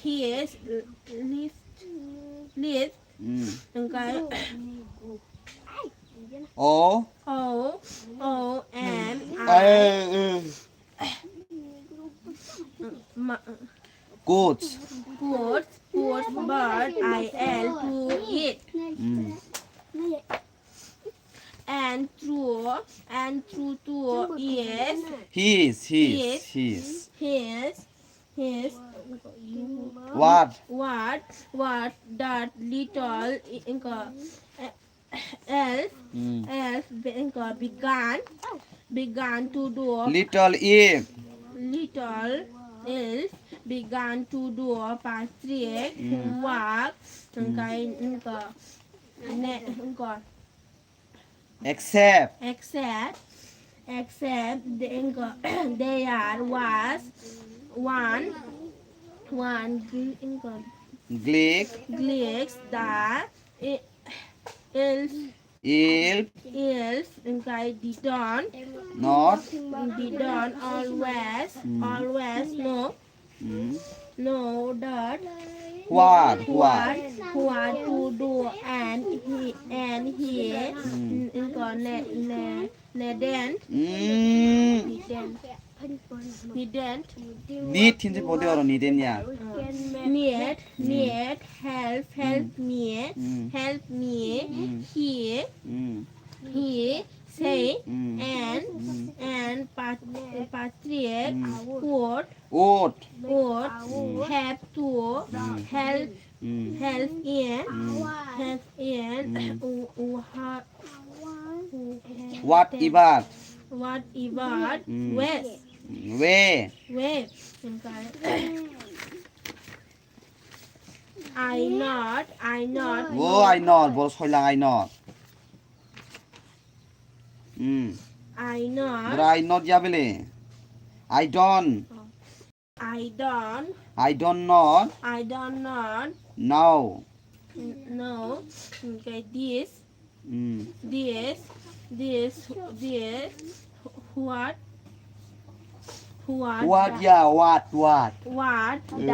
his, uh, list, list. Mm. Hwnkhe O. O, O, M, I. Eh, eh. Ma-, Quotes. Quotes, quotes, but I L to it. Mm. And true, and true to is He is, he is, Yes. he is. His, his, What? what, what that little i-, inka, eh, elf, Mm. elf be-, inka began, began to do. Little Eve. Little elf began to do Patrick Mm. work. Mm. Inka, inka, ne, inka. Except. Except, except the, there was one, one gl-, Glick. Glick the i-, elf, Elf. elf, inka didn't, Not. didn't always, Mm. always know. Mm. Know that What? What? what, what to do and he, and he Mm. n-, ne, ne, ne then Mm. didn't. Needn't. Need hinsi pode oro needn't ya. Need, need, help, help me, help me. He, he say, and, and Pat-, Patrick would, would, would have to help, help in, help in, who, who ha-, who have what Ibar? What Ibar? Wes. We. We. I not, I not. Oh, I not. Bol soilang I not. Hmm. I not. Bora I not ya bele. I don't. I don't. I don't not. I don't not. No. N-, no. Okay, this. Mm. This, this, this, what, what, what the, yeah, what, what? What the,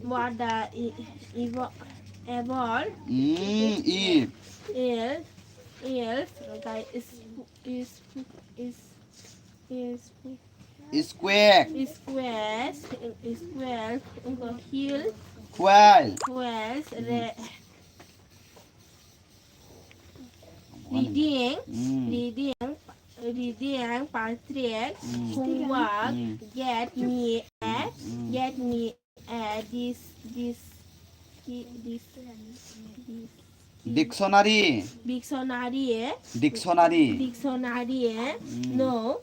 what the e-, evo-, evil, mm, if, if, if, okay, is, is, is, is, square, square, square, hill, well, well, re-, reading, mm, reading, reading Patrick, mm, Homework, mm, get me a, mm, get me a this, this, this, this dictionary, dictionary, dictionary, dictionary, mm, no,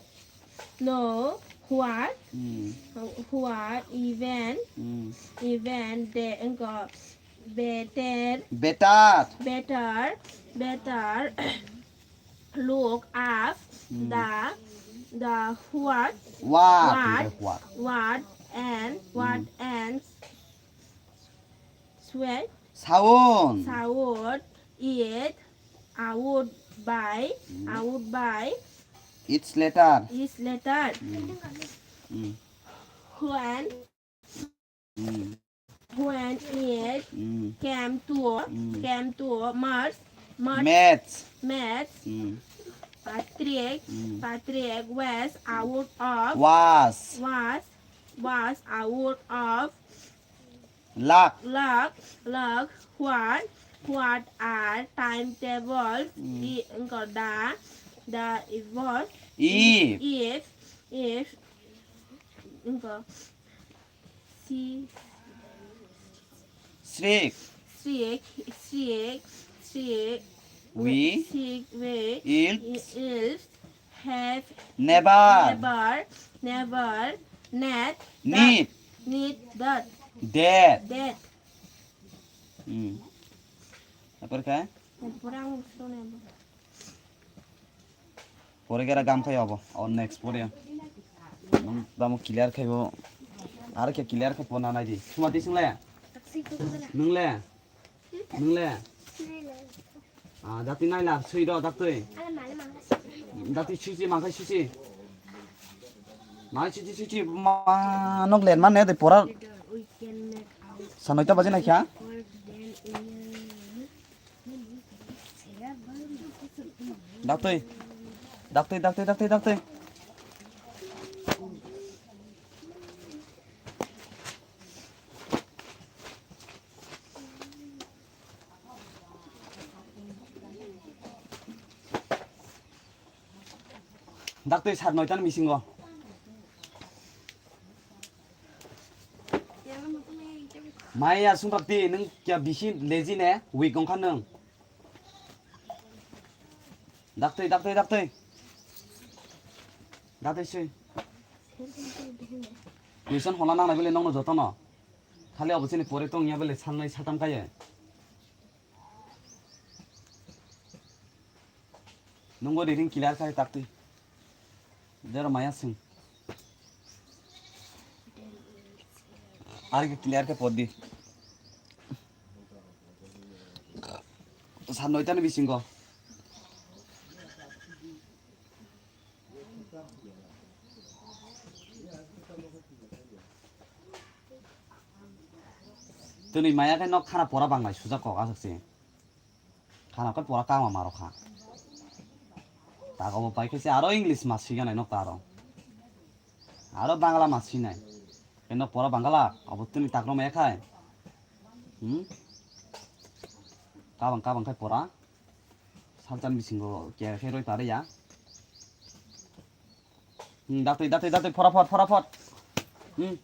no, what, mm, what, even, mm, even the, better, better, better, better look up, mm, the, the what, what, what, what, what and, what, mm, and sweat, sound, sound it out by, mm, out by its letter, its letter. Mm. Mm. When, mm, when it, mm, came to, mm, came to Mars, Mars, maths, maths, mm, Patrick, mm, Patrick was out of, was, was, was out of luck, luck, luck. What, what are timetables? Mm. I, engko the, the, if, if, if, if, engko, si, strict, strict, strict, strict, we, strict, we, ills, ills, have never, never, never, net, need, need that, that, that. Hmm. Apor kha? Apor ang gusto na. Pore khe gam khai obo. O next pore. Nung tamo clear khai bo. Ar khe clear khai pona nai di. Suma di sung le. Nung le. Nung le. Ah, dati nai la, sui do, dati. Dati sui si, ma khai sui si. Ma sui si, sui si, ma nok len man ne de pora. Sa noita baje na kya? Daktoi. Daktoi, daktoi, daktoi, daktoi. Daktoi sat noita ni bisingo. Maya sungkakti, nwng kya bisi lazy ne, weak wngkha nwng. Daktoi, daktoi, daktoi. Daktoi sui. Question hola nangnai bole nokno jotono. Khali obo chini pore tong ya bole sangnai satam kaiye. Nungbo reading clear khai taktwi. Jero maya sing. Ar ki clear khe podi. Sa noita ni bisingo. Tini maya khe nok khana pora banglai sujak kok aswk se. Khana khe pora kama maro kha. Tago bo pai khe se aro English ma siganai nok ta aro. Aro Bangla ma sinai. Eno pora Bangla, abo tini takro maya khai. Hmm? Kabang kabang khai pora. Salchan bisingo khe khe roi pare ya. Hmm, datoi, datoi, datoi, forafot, forafot. Hmm.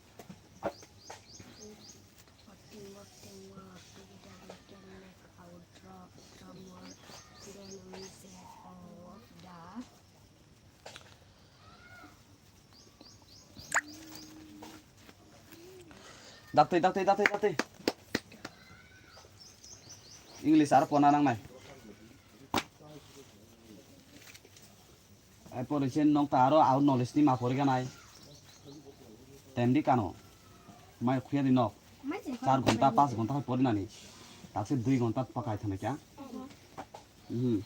Dakti, dakti, dakti, dakti. English aro pona nangnai. Ai pore se nok ta aro out knowledge ni ma pore ganai. Tem di kano. Mai khuya di nok. Char ghonta, panch ghonta hai pore nani. Takse dui ghonta pakai thana kya? Mhm.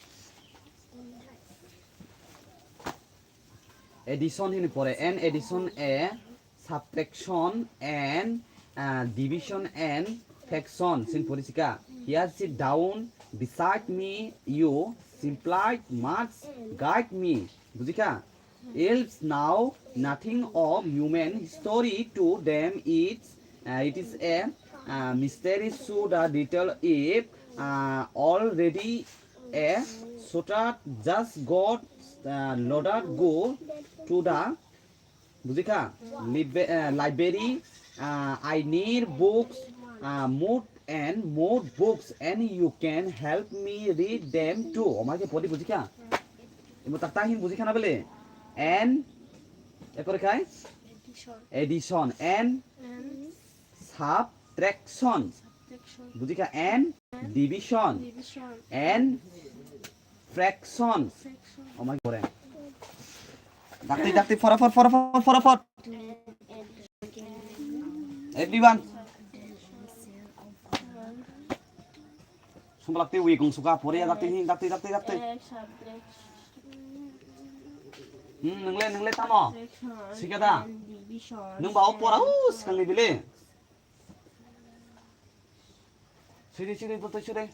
Addition hini pore, an addition, a subtraction, and, uh, division and fraction. Sin porichika. Here sit down beside me, you simplified much guide me. Bujika? Elves know nothing of human history. To them, it's, uh, it is a, uh, mystery. Should a little if, uh, already a sort just got, uh, loaded go to the Bujikha? Libe-, eh, library, ah, I need books, ah, more and more books, and you can help me read them too. Omai ke pori bujikha? Imo takta hin bujikha na bele? And, epore khai? Addition. Addition and And subtraction. Subtraction. Bujikha? And And division. Division. And fraction. Fraction. Oh my God. Dakti, dakti, forafot, forafot, forafot. Everyone. Sumbalakti wi kung suka poriya dakti ni, dakti, dakti, dakti. Hmm, nungle, nungle tamo. Sikada. Nung ba o pora u skang ni bile. Siri, siri, to, to, siri.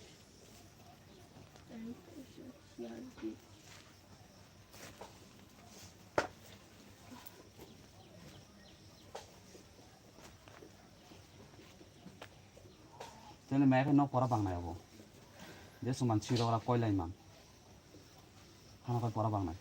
Tene mai khe nok pora bangnai abo. Je suman siro ora koilai man. Hano koi pora bangnai.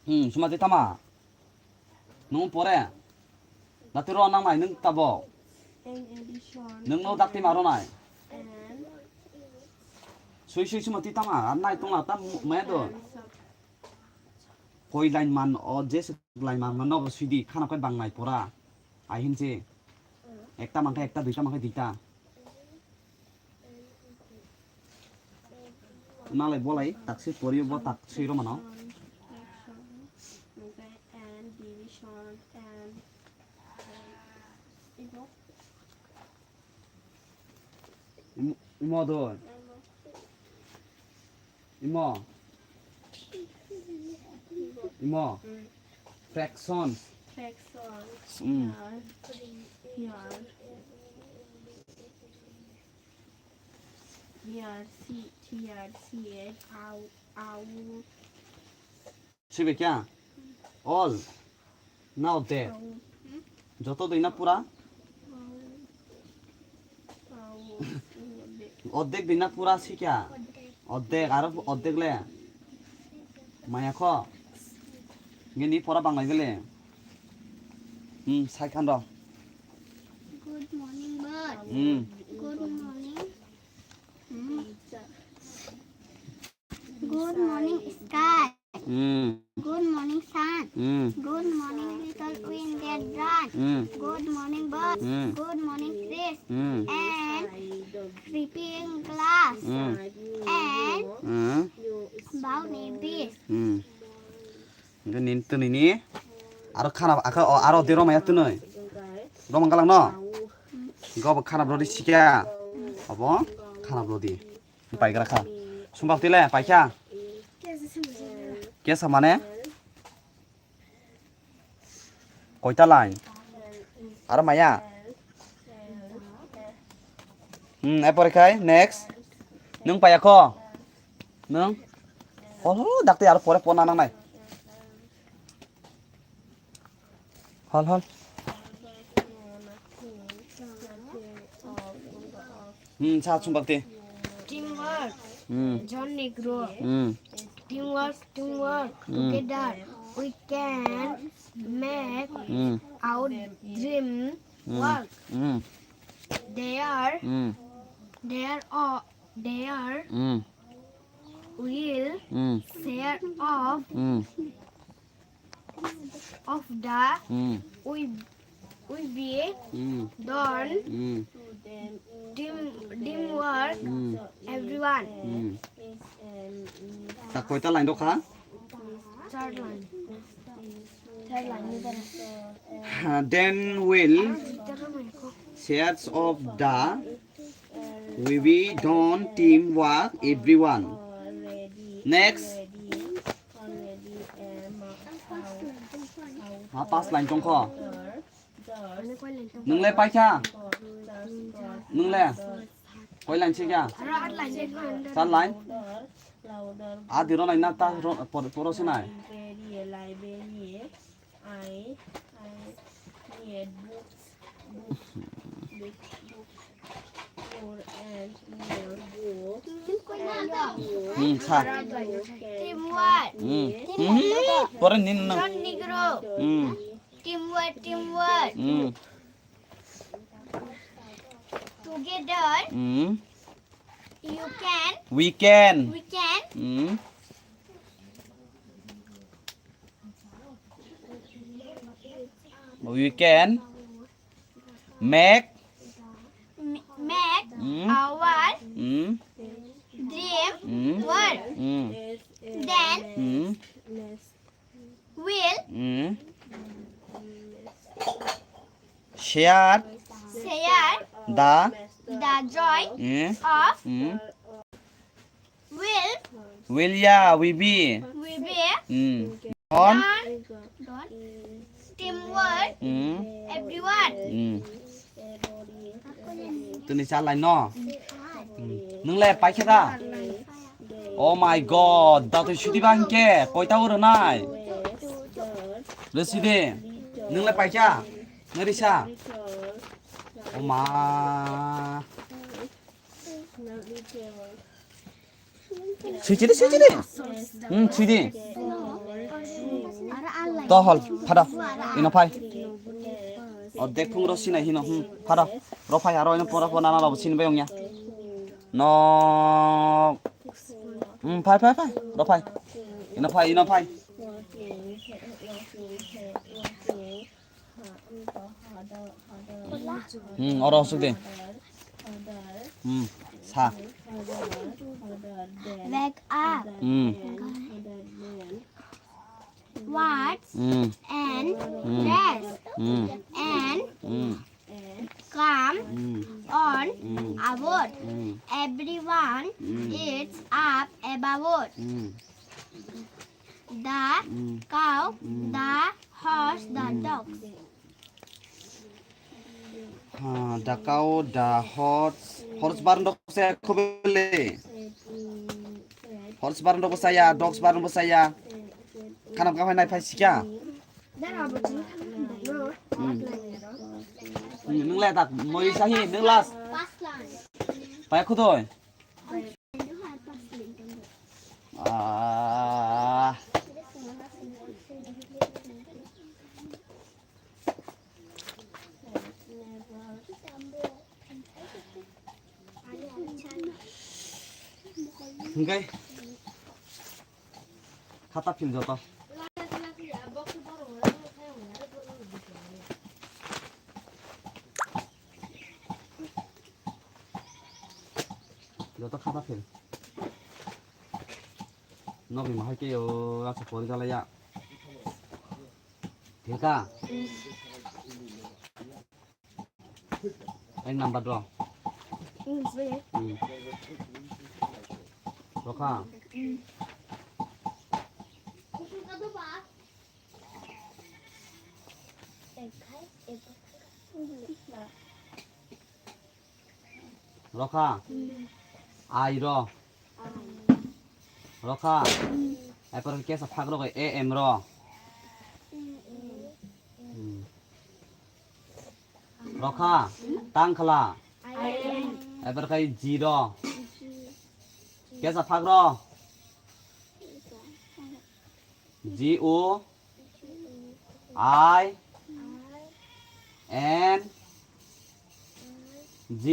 Hmm, sumati tama. Nung pore. Dati ro nang nai nung tabo. Nung no dakti maro nai. Sui sui sumati tama. Ar nai tong tam maya do. Koi line man o je se line man no sidi khana koi bang nai pora. Ai hin se. Ekta mangkhe ekta, duita mangkhe duita. Nalai bolai taksi poriyo bo taksi ro mano. And division and ibo. Im-, imo do. Imo. Imo. Fractions. Fractions. Mm. Here. Here. Here, see, here, see it. Ow, ow. Sibe kya? All. Now there. Joto doi na pura? Ow. Ow. Ordek doi na pura sikya? Ordek, aro ordek le? Maya kho? Nge ni pora banglai gele? Hmm, sai khan ro. Good morning, bird. Hmm. Good morning. Hmm. Good morning, sky. Hmm. Good morning, sun. Hmm. Good morning, little wind that run. Hmm. Good morning, birds. Hmm. Good morning, trees. Hmm. And creepy Glass. Hmm. And Hmm. Brown a bit. Hmm. Hingke nin twnwi ni aro khana aka o aro de romaya twnwi. Romang galang no? Hingke obo khana brodi sikya. Obo khana brodi. Paigra kha. Sumbak tile paikha. Kesa mane? Koita line? Aro maya? Hmm, epore khai, next. Nwng paya kho? Nwng? Hol, hol, dakti aro pore pona nangnai. Hol, hol. Hmm, sa chumbak te. Teamwork. Hmm. John Negro. Hmm. Teamwork, teamwork. Hmm. Together we can make Hmm. our dream Hmm. work. Hmm. There, Hmm. there are, there Hmm. will Hmm. share of Hmm. of the Hmm. we we be Hmm. done Hmm. team teamwork Hmm. everyone. Hmm. Ta koita line rok kha? Third line. Third line ni dara. Ha, then will Third line ko. Shades of the we be done teamwork everyone. Next. Ha, pas line tongkho. Nwng le paikha? Nwng le? Koi line sikya? Sat line? A diro nai na ta ro-, por-, poro sinai. Hmm, sa. Teamwork. Hmm. Hmm. Pore nin nang. John Negro. Hmm. Teamwork, teamwork. Hmm. Together, Hmm. you can, We can. we can. Hmm. We can make m- make Hmm. our Hmm. dream Hmm. work. Hmm. Then Hmm. will Hmm. Share share the the joy Hmm. of Hmm. will Will ya, we be. We be Hmm. On. Done. Done. Teamwork. Hmm. Everyone. Hmm. Tini chalai no. Hmm. Nung le paikha da? Oh my God, da tui sudi bang ke, koita uro nai? Resi de. Nung le paikha? Nari sa. Oh ma. Sui chidi, sui chidi. Hmm, sui di. To hol, phada. Ino phai. O dek phung ro sinai hino, hmm, phada. Ro phai aro ino pora pora nana rabo sin bayong ya. No. Hmm, phai, phai, phai. Ro phai. Ino phai, ino phai. Hmm, oro asuk de. Hmm, sa. Wake up. Hmm. Wash Hmm. and Hmm. dress Hmm. and Hmm. come Hmm. on Hmm. about. Hmm. Everyone Hmm. is up about. Hmm. The Hmm. cow, Hmm. the horse, the Hmm. dogs. Ha, the cow, the horse, horse barno saya khobele. Horse barno saya, dogs barno saya. Khanam kamai nai phai sikya. Hmm. Hmm, nung le tak moi sahi, nung last. Paya khudoi. Ah. Hingkai khata phil joto. Joto khata phil. Nokni mahai ke o, asa pori jalaya. Philka. Ek number ro. Hmm. Rokha. Rokha. Ai ro. Rokha. Epor kesa phak ro, A M ro. Hmm. Rokha. Tangkhla. Epor kai G ro. Kesa phak ro. G O I N G.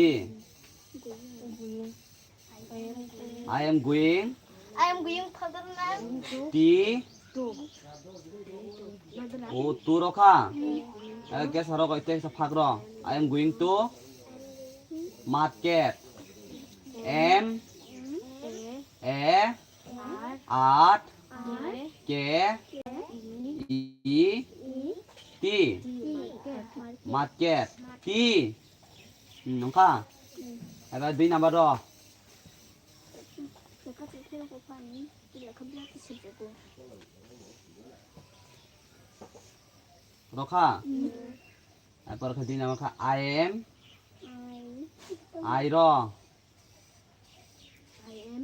I am going. I am going further now. T. O tu rokha. Eh, kesa rokha, kesa phak ro. I am going to market. M A R K E T. Market. T. Hmm, nungkha. Eba dui number ro. Rokha. Epor khe dui number kha I am. I ro. I am.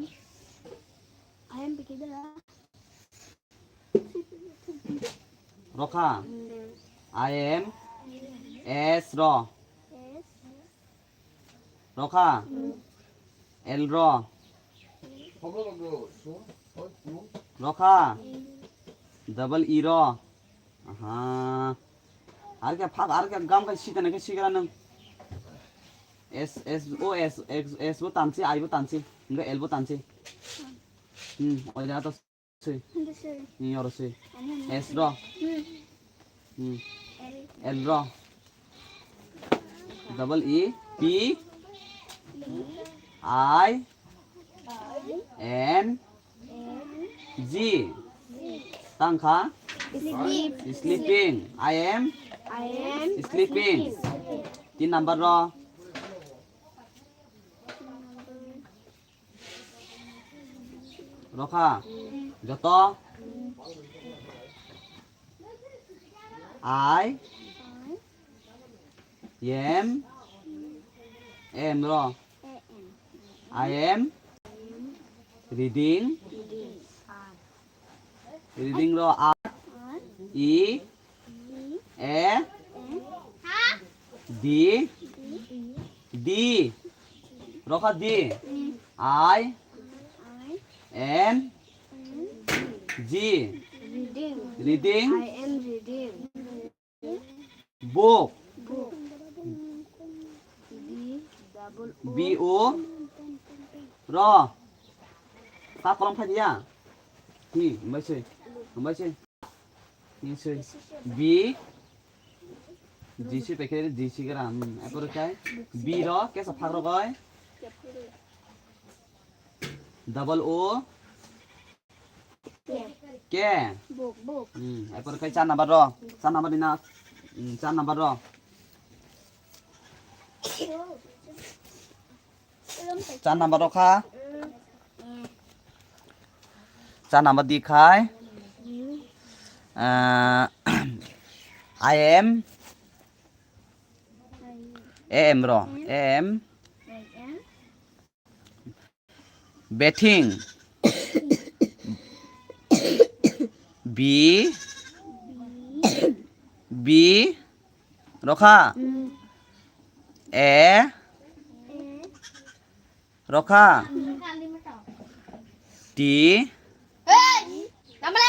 I am bikida. Rokha. I am. S ro. Rokha. L ro. Rokha. Double E ro. Aha. Ar khe phak, ar khe gam khe sita nang khe sigra nang. S, S, O, S, S, S bo tansi, I bo tansi, hingke L bo tansi. Hmm, oi da to sui. Ni oro sui. S ro. Hmm. L ro. Double E, P, I, N, G. Tangkha? Sleep. Sleeping. I am I am sleeping. Tin number ro. Rokha. Joto. I am, am ro. I am reading. Reading ro R E A D D. Rokha D. I N G. Reading. Reading. I am reading. Book. Book. B double O. B O. Ro. Ka kolom phai dia. Hi, hambai se. Hambai se. Hi se. B. G se pekhe G se gram. Apor kai. B ro kesa phak ro koi. Double O. K. Buk, buk. Hmm, apor kai char number ro. Char number dina. Hmm, char number ro. Char number ro kha. Char number di khai. Ah, I am. A M ro. A M. Bathing. B. B. Rokha. A. Rokha. T.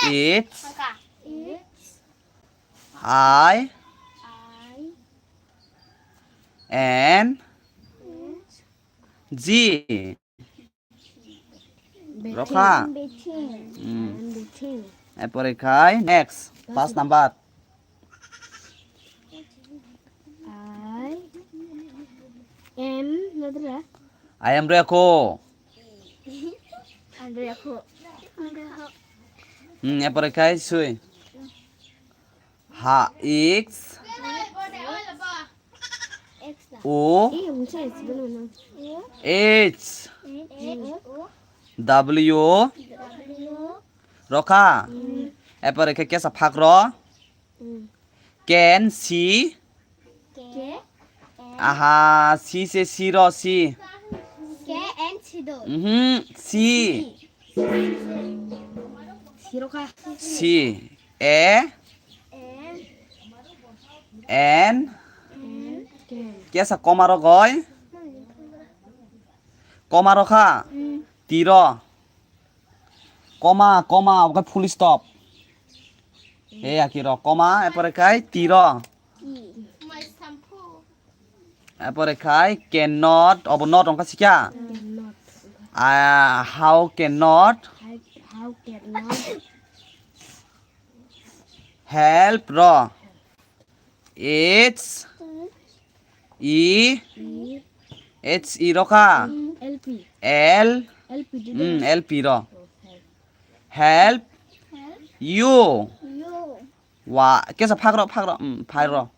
H. I. N. G. Rokha. Hmm. Apore khai next, pass number. I am, nadra. I am reko. Hmm, epore khai sui. Ha, X, O, H, W, rokha. Epore khe kesa phak ro. Can, see. Aha, si se si ro, si. K N si do. Mhm, si. Si rokha. Si. A. N. N. N. Kesa koma rogoi. Koma rokha. Mm. Tiro. Koma, koma, obo khe full stop. E aki ro, koma, epore khai tiro. Epore khai cannot, obo not wngkha sikya. Cannot. Ah, how cannot? How, how cannot? Help ro. H E, H E rokha. L P. L. L P di Hmm, do. L P ro. Oh, help. Help. Help. You. You. Wa, kesa phak ro, phak ro, hmm, phak ro.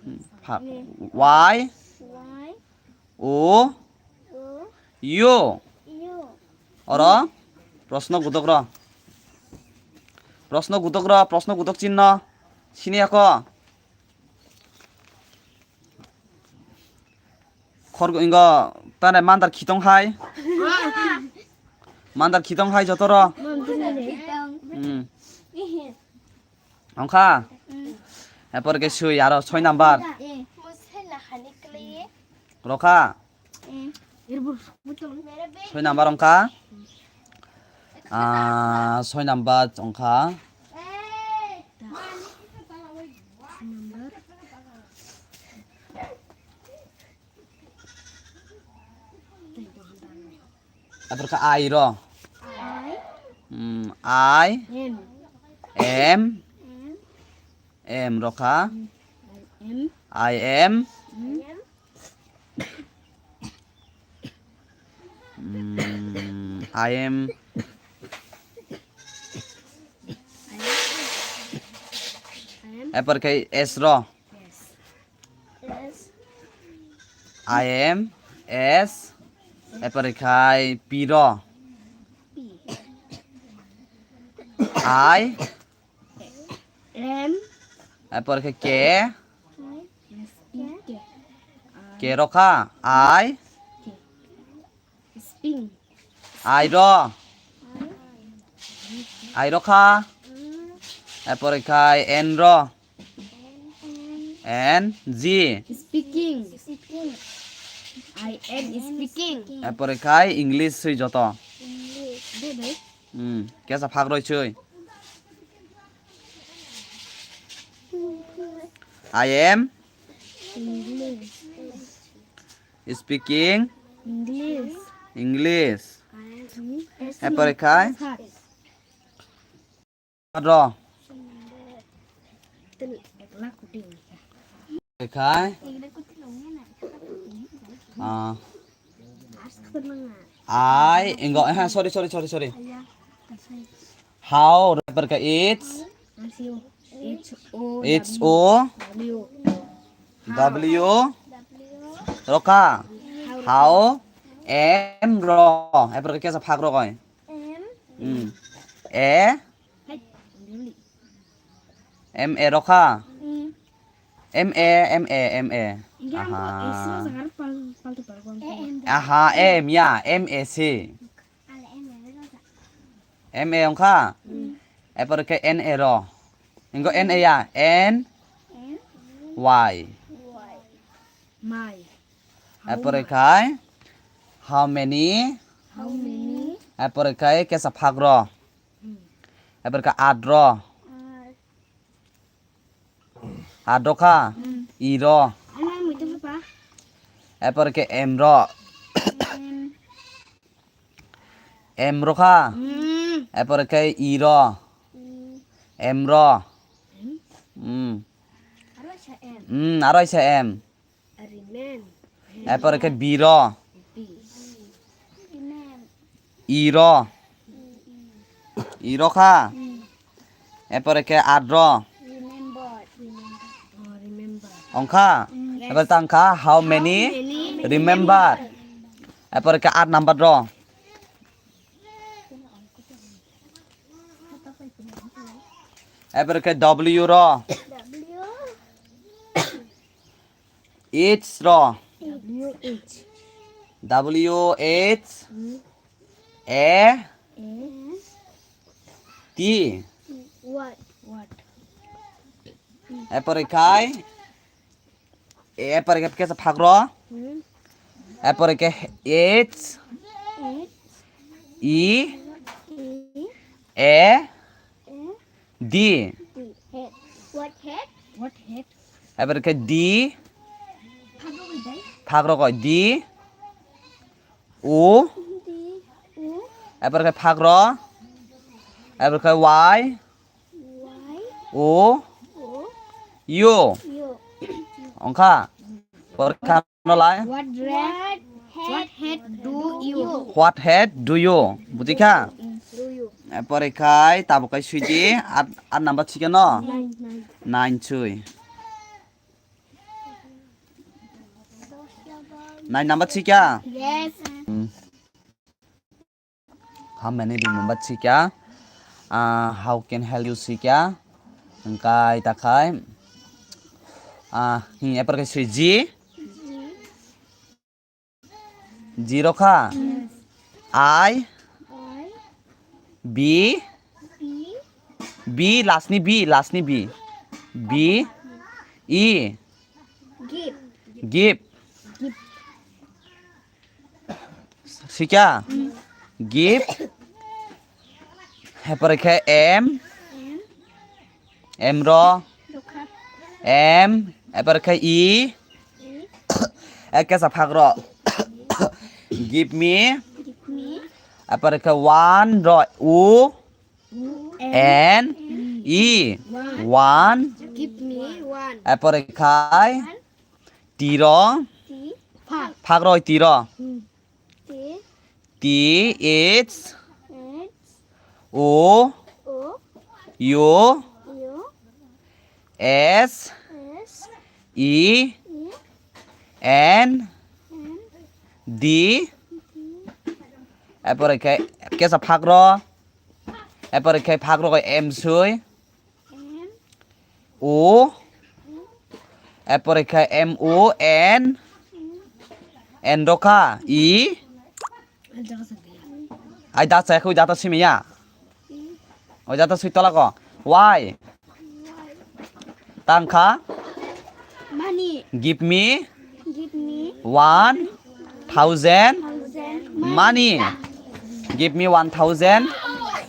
Hmm, phak. Y. Y. O. O. U. U. Oro. Prosno gudok ro. Prosno gudok ro, prosno gudok chinno. Sini ako. Khorgo ingo tane mandar khitong hai. Mandar khitong hai jotoro. Hmm. Ongkha. Epor ke sui aro soi number. Rokha. Soi number ongkha. Ah, soi number ongkha. Epor ke I ro. I. Hmm, I. M. M. M. M rokha. M. I am. M. Mm, I am. I am. Epor khai S ro. Yes. Yes. I am S. Epor khai P ro. P. I. M. Epor khai K. K. K rokha. I. K. Spring. I ro. I rokha. Epor khai N ro. N G. Speaking. I am speaking. Epor khai English sui joto. English. Hmm, kesa phak roi sui. I am English. Speaking English. English. I am Epor khai. Ro. Khai. Ah. I, ingo, eh, sorry, sorry, sorry, sorry. How, epor khai it's. H O W. W. Rokha. How, am ro. Epor khai kesa phak ro koi. M. Hmm. A. Hai. M A rokha. Mm. M A, M A, M A. Iya, Aha. Ro sangar pal-, paltu paltu. Eh, M. Aha, M ya, M A C. Ala M A ro sa. M A ongkha. Mm. Epor ke N A ro. Ingo N A ya, N. N. Y. Y. My. Epore khai how many? How many? Epore khai kesa phak ro. Hmm. Epore khai at ro. At. At ro kha. Hmm. I ro. Ano ang muitu pa. Epore ke M ro. M. M ro kha. Hmm. Epore khai I ro. I. M ro. M. Hmm. Aro sa M. Hmm, aro sa M. Remain. Epore khai B ro. B. Remain. I ro. I rokha. Epore khe at ro. Remember. Remember. Oh, remember. Ongkha. Yes. Epore tangkha how many? How many? Remember. Epore khe at number ro. Epore khe W ro. W. H ro. W H. W H. Mm. A. A. T. What? What? Epore khai. Epore khe kesa phak ro. Hmm. Epore khe H. H. E. E. A. A. D. D. Head. What head? What head? Epore khe D. Phak ro koi dai. Phak ro koi D. O. D. O. Epore khe phak ro. Epore khe Y. Y. O. O. U. U. Ongkha. Porikha no lai. What red? What head do you? What head do you? Bujikha? Do you? Epore khai tabuk kai suidi at, at number chikha no? Nine, nine. Nine sui. Nine number sikya? Yes. Hmm. How many remember sikya? Ah, how can help you sikya? Engkai takhai. Ah, hmm, epor kai sui G. G rokha. I. I. B. B. B, last ni B, last ni B. B. E. Give. Give. Give. Sikya? Give. Epore khe M. M. M ro. Dokha. M. Epore khe E. E. Ekesa phak ro. Give me. Give me. Epore khe one ro. U. N E. One. One. Give me one. Epore khai. One. T ro. T. Phak. Phak ro T ro. Hmm. T. T H. H. O. O. U. U. S. S. E. E. N. N. D. D. Epore khai kesa phak ro. Epore khai phak ro M sui. M. O. Epore khai M O N. N rokha. E. Ai da chai khui da ta simi ya. Oi da ta sui tola ko. Y. Tangkha. Money. Give me. Give me. One thousand. Thousand. Money. Give me one thousand.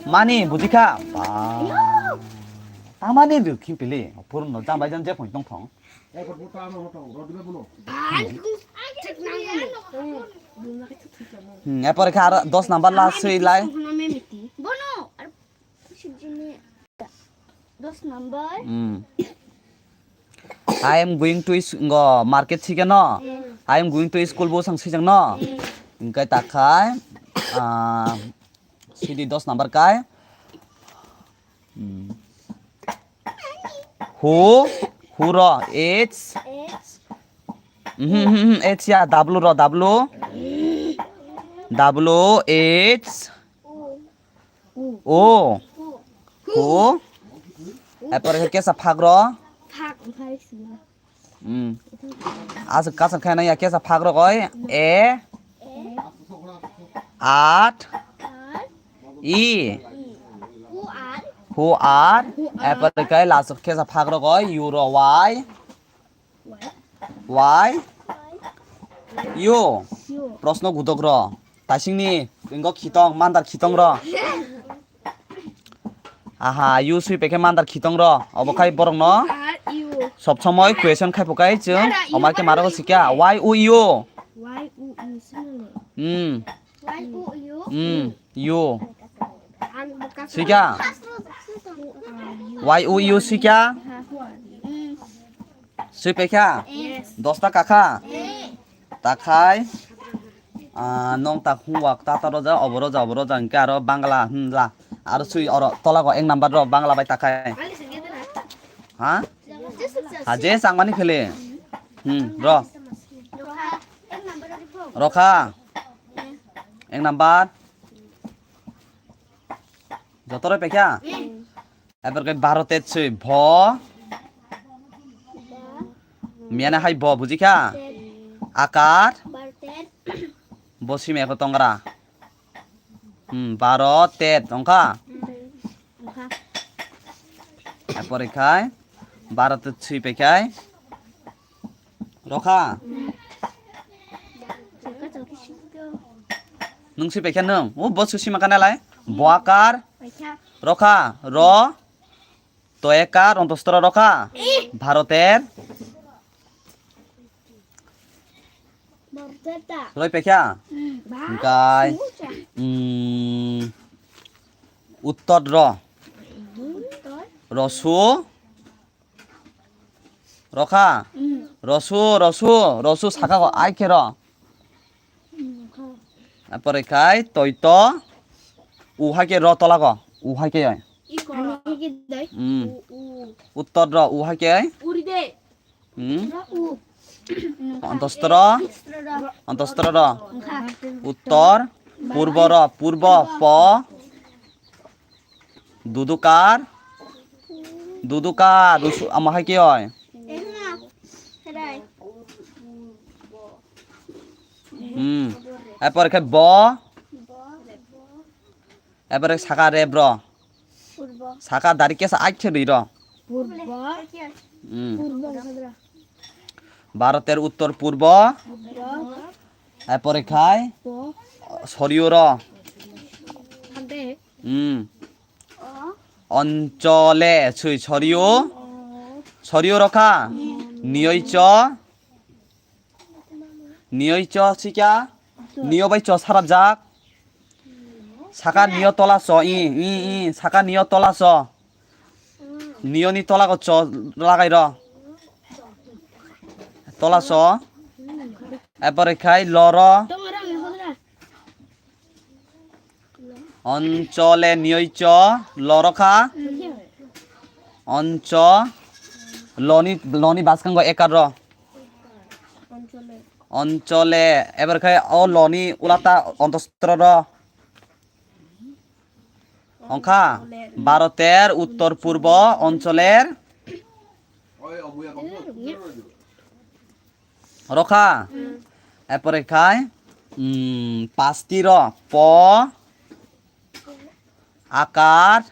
Money. Bujikha. Ba. Tamani rw khimpili. Phurun no jang bai jang je point tong thong. Hmm, epore kha aro dos number last sui lai. Dos number. Hmm. I am going to is-, ngo, market sikhe no? Hmm. I am going to school bo sang sijang no? Hmm. Engkai takhai, ah, sidi dos number kai. Hmm. Who? Who ro? H. H. Mhm, mhm, mhm, H ya, W ro, W. W H. O. O. O. Who? Epore kesa phak ro. Phak khai sima. Hmm. Aswk kasar khai na ya kesa phak ro koi. A. At. E. Who are? Who are? Epore kai lasuk kesa phak ro koi. U ro Y. Why? You. Prosno gudok ro. Taisingni ingo khitong, mandar khitong ro. Aha, you sui pekhe mandar khitong ro. Obo khai borok no sob somoi question khai pokai chwng. Omar ke maro sikya. Why u you? Why u you? Hmm. Why u you? Hmm. You. Sikya? Why u you sikya? Sui pekha? Yes. Dosta kakha? Takhai. Ah, nong tak hung wak ta ta roja, obo roja, obo roja, hingke aro Bangla, hmm, la. Aro sui oro tola go ek number ro Bangla bai takai. Ha? Ha je changmani khele. Hmm, ro. Rokha. Ek number. Joto ro pekya? Ebar kai baro tet sui bho. Miane hai bo bujikha? Akar. Bo simi eko tongra. Hmm, baro tet ongkha. Ebar kai baro tet sui pekai. Rokha. Nung sui pekya nung. O bo sui sima kana lai. Bo akar. Rokha. Ro. To ekar ontostro rokha. Bharoter. Roi pekya. Gai. Hmm. Uttor ro. Rosu. Rokha. Rosu, rosu, rosu saka ko ai khe ro. Apore khai toito. U hai khe ro tola ko. U hai khe oi. Hmm. Uttor ro u hai khe. Hmm. Ontostro. Ontostro ro. Uttor. Purbo ro. Purbo po. Dudukar. Dudukar. Dusu ama hai khe oi. Hmm. Apore khai bo. Apore saka rebro. Saka dari kesa aithe ri ro. Hmm. Bharoter uttor purbo. Apore khai. Soriyo ro. Hmm. Onchole sui soriyo. Soriyo rokha. Niyoicho. Niyoicho sikya. Niyo bai cho sarapjak. Saka niyo tola so. I, i, i. Saka niyo tola so. Niyo ni tola ko cho lagai ro. Tola so. Apore khai loro. Onchole niyoicho lorokha. Oncho loni, loni baskango ekar ro. Onchole ebar khai o loni ulata ontostro ro. Ongkha bharoter uttor purbo oncholer rokha. Apore khai, mm, pasti ro po akar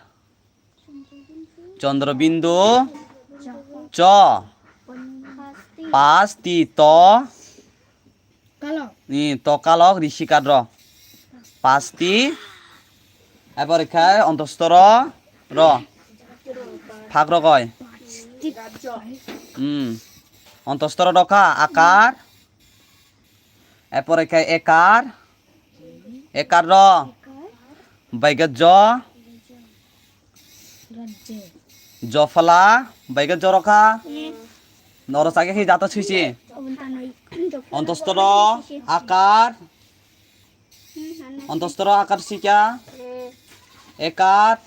chondrobindu cho pasti to ni to kalok rishikar ro pasti. Apore khai ontostro ro. Phak rogoi. Hmm. Ontostro rokha akar. Apore khai ekar. Ekar ro. Baiga jo. Jophala. Baiga jo rokha. Noro sage khi jata suisi. Ontostro akar. Ontostro akar sikya. Ekar.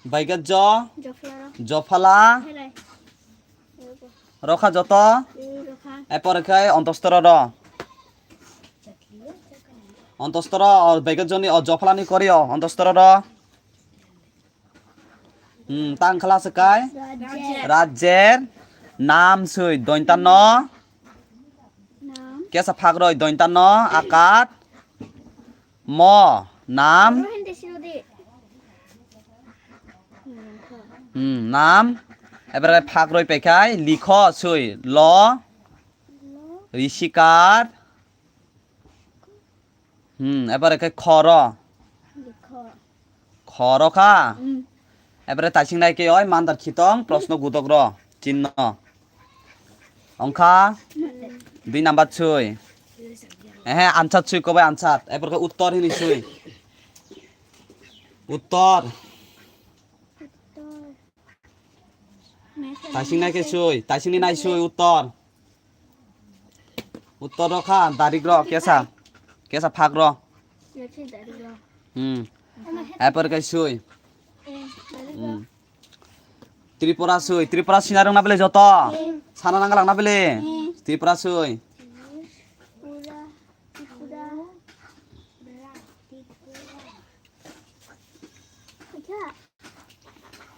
Baiga jo. Jophala. Rokha joto. Apore khai ontostro ro. Ontostro o baiga joni o jophalani kori o ontostro ro. Hmm, tang khla se kai. Rajyer. Nam sui dointa no. Kesa phak roi dointa no akat. Mo nam. Hmm, nam. Ebere phak roi pekhai likho sui lo. Rishikar. Hmm, ebere khe khoro. Khoro kha. Ebere taising nai khe oi mandar khitong prosno gudok ro chinno. Ongkha dui number sui. Ehe, ansat sui kobai ansat. Ebere khe uttor hini sui. Uttor. Taising nai khe sui, taising ni nai sui uttor. Uttor rw kha, darik rw, kesa, kesa phak rw. Hmm. Apor khe sui. Hmm. Tripura sui. Tripura sina rwngna bele joto. Sana nanglang na bele. Tripura sui.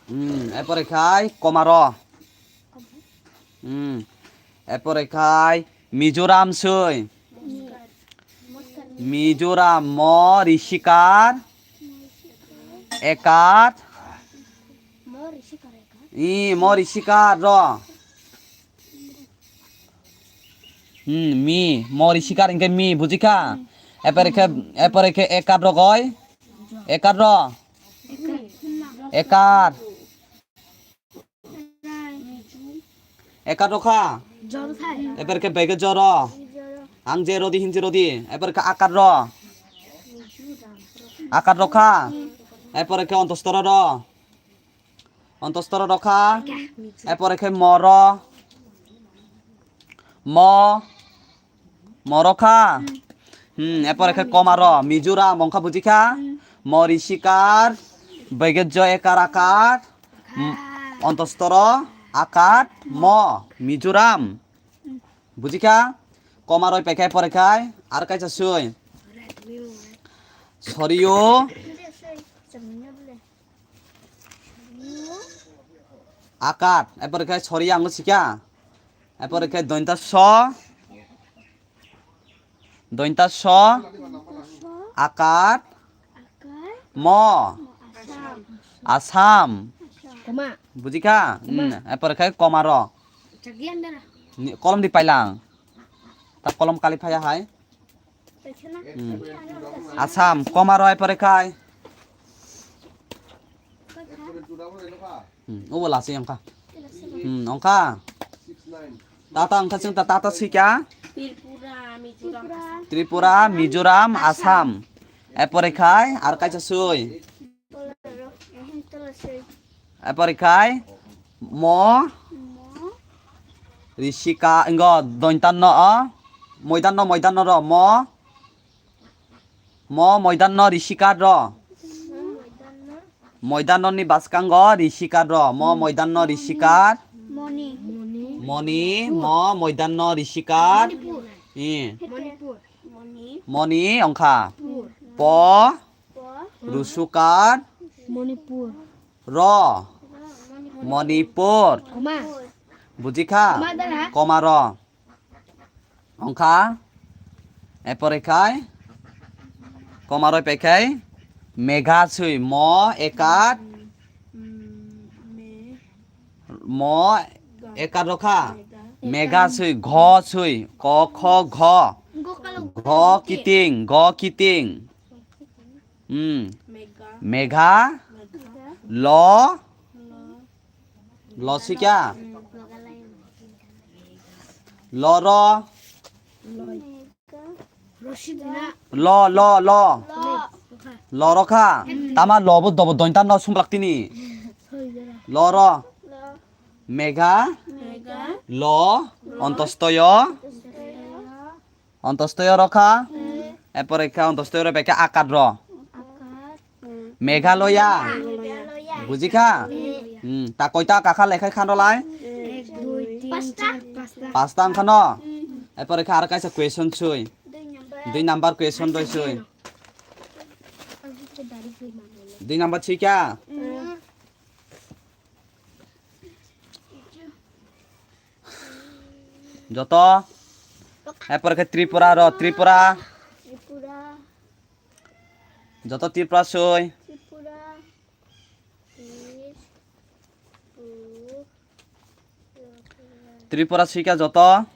Hmm, apor khai komaro. Hmm. Apor khai Mizoram sui. Mizoram mo risikar. Ekar. I mo risikar ro. Hmm, mi, mo risikar hingke mi, bujikha? Apor khe, apor khe ekar rogoi. Ekar ro. Ekar. Ekar rokha. Apor khe bege joro. Ang je rodi hinji rodi. Apor khe akar ro. Akar rokha. Apor khe ontostoro ro. Ontostoro rokha. Apor khe moro. Mo. Moro kha. Hmm, apor khe komaro. Mizoram ongkha bujikha. Mori sikar. Begejjo ekar akar. Hmm, ontostoro akar. Mo. Mizoram. Bujikha. Komaroi pekhe apor khai. Ar kaisa sui. Sorio. Akat, apor khe sori ang sikha. Apor khe dointa so. Dointa so. Akat. Mo. Asam. Bujikha? Hmm, apor khe komaro. Ni kolom di pailang. Ta kolom kali phaya hai. Hmm. Asam, komaro apor khai. Hmm, obo lasi ongkha. Hmm, ongkha. Tata ongkha chwng ta tata sikha. Tripura, Mizoram, Assam. Apor khai, ar kaisa sui. Apor khai mo risika ingo dointan no o moidan no moidan no ro mo mo moidan no risika ro moidan no ni baskango risika ro mo moidan no risika moni mo moidan no risika i moni ongkha po Rusukar. Manipur. Ro. Manipur. Koma. Bujikha? Koma dala. Komaro. Ongkha. Apor khai. Komaroi pekhai. Megha sui mo ekat. Mm, me- Mo ekar rokha. Mega sui, gho sui, ko kho gho. Gho kiting, gho kiting. Hmm. Mega. Lo. Lo sikya? Lo ro. Lo, lo, lo. Lo rokha. Tama lo bo dobo dointan no sumrak tini. Lo ro. Mega. Lo. Ontostoyo. Ontostoyo rokha. Epore kha ontostoyo ro bekha akar ro. Meghalaya. Bujikha? Hmm, ta koita kakha lekhai khan rolai? Pasta wngkha no? Epore kha ar kaisa question sui. Dui number question roi sui. Dui number sui kha? Joto? Epore khe Tripura ro, Tripura. Joto Tripura soi. Tripura soi kha joto?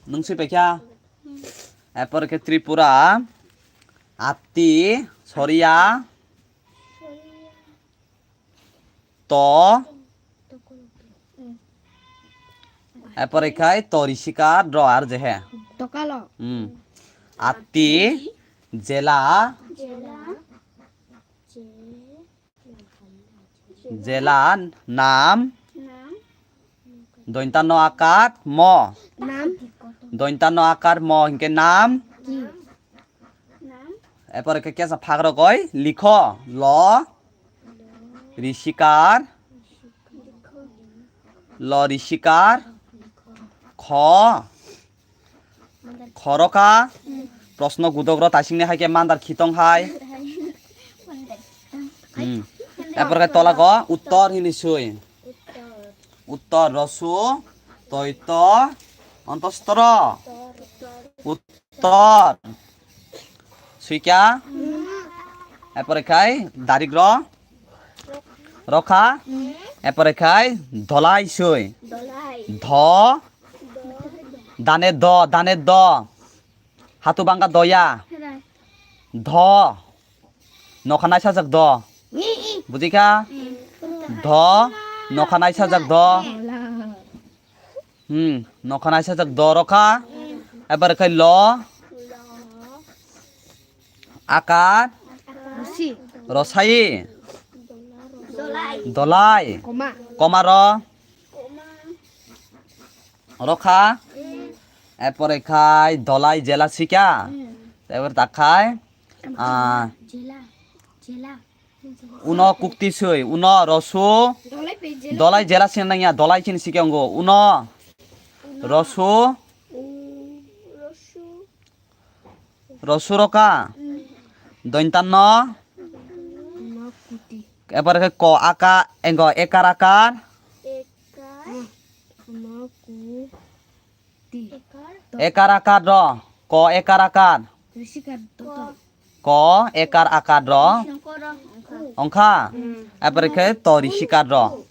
Nwng soi paikha? Epore khe Tripura, Atti, Soria. To. Epore khai to risika dro ar je he. Tokalo. Hmm. Atti, jela. Jela, nam. Dointan no akar mo. Nam. Dointan no akar mo hinkhe nam. Ki? Epore khe kesa phak rogoi likho. Lo risikar. Lo risikar. Kho. Khorokha. Prosno gudok ro taising ni hai khe mandar khitong hai. Hmm. Epore khe tola go uttor hini sui. Uttor rosu toito ontostro. Uttor. Suikya. Epore khai darik ro. Rokha. Epore khai dolai sui. Dolai. Dho. Dane do, dane do. Hatu bangka doya. Dho. Nokha naisajak do. Bujikha? Dho. Nokha naisajak do. Hmm, nokha naisajak do rokha. Epore khai lo. Akar. Rosi. Rosai. Dolai. Dolai. Koma. Koma ro. Rokha. Epore khai dolai jela sika. Epore takhai. Ah. Jela. Jela. Uno kukti sui, uno rosu. Dolai pe jela. Dolai jela sin nangya, dolai chin sike ongo. Uno. Uno. Rosu. U-, rosu. Rosu roka. Mm. Dointan no. Uno kuti. Epore khe ko aka, engo ekar akar. Ekar. Uno ku. Ekar akar ro. Ko ekar akar. Ko ekar akar ro. Ongkha. Epore khe to risikar ro.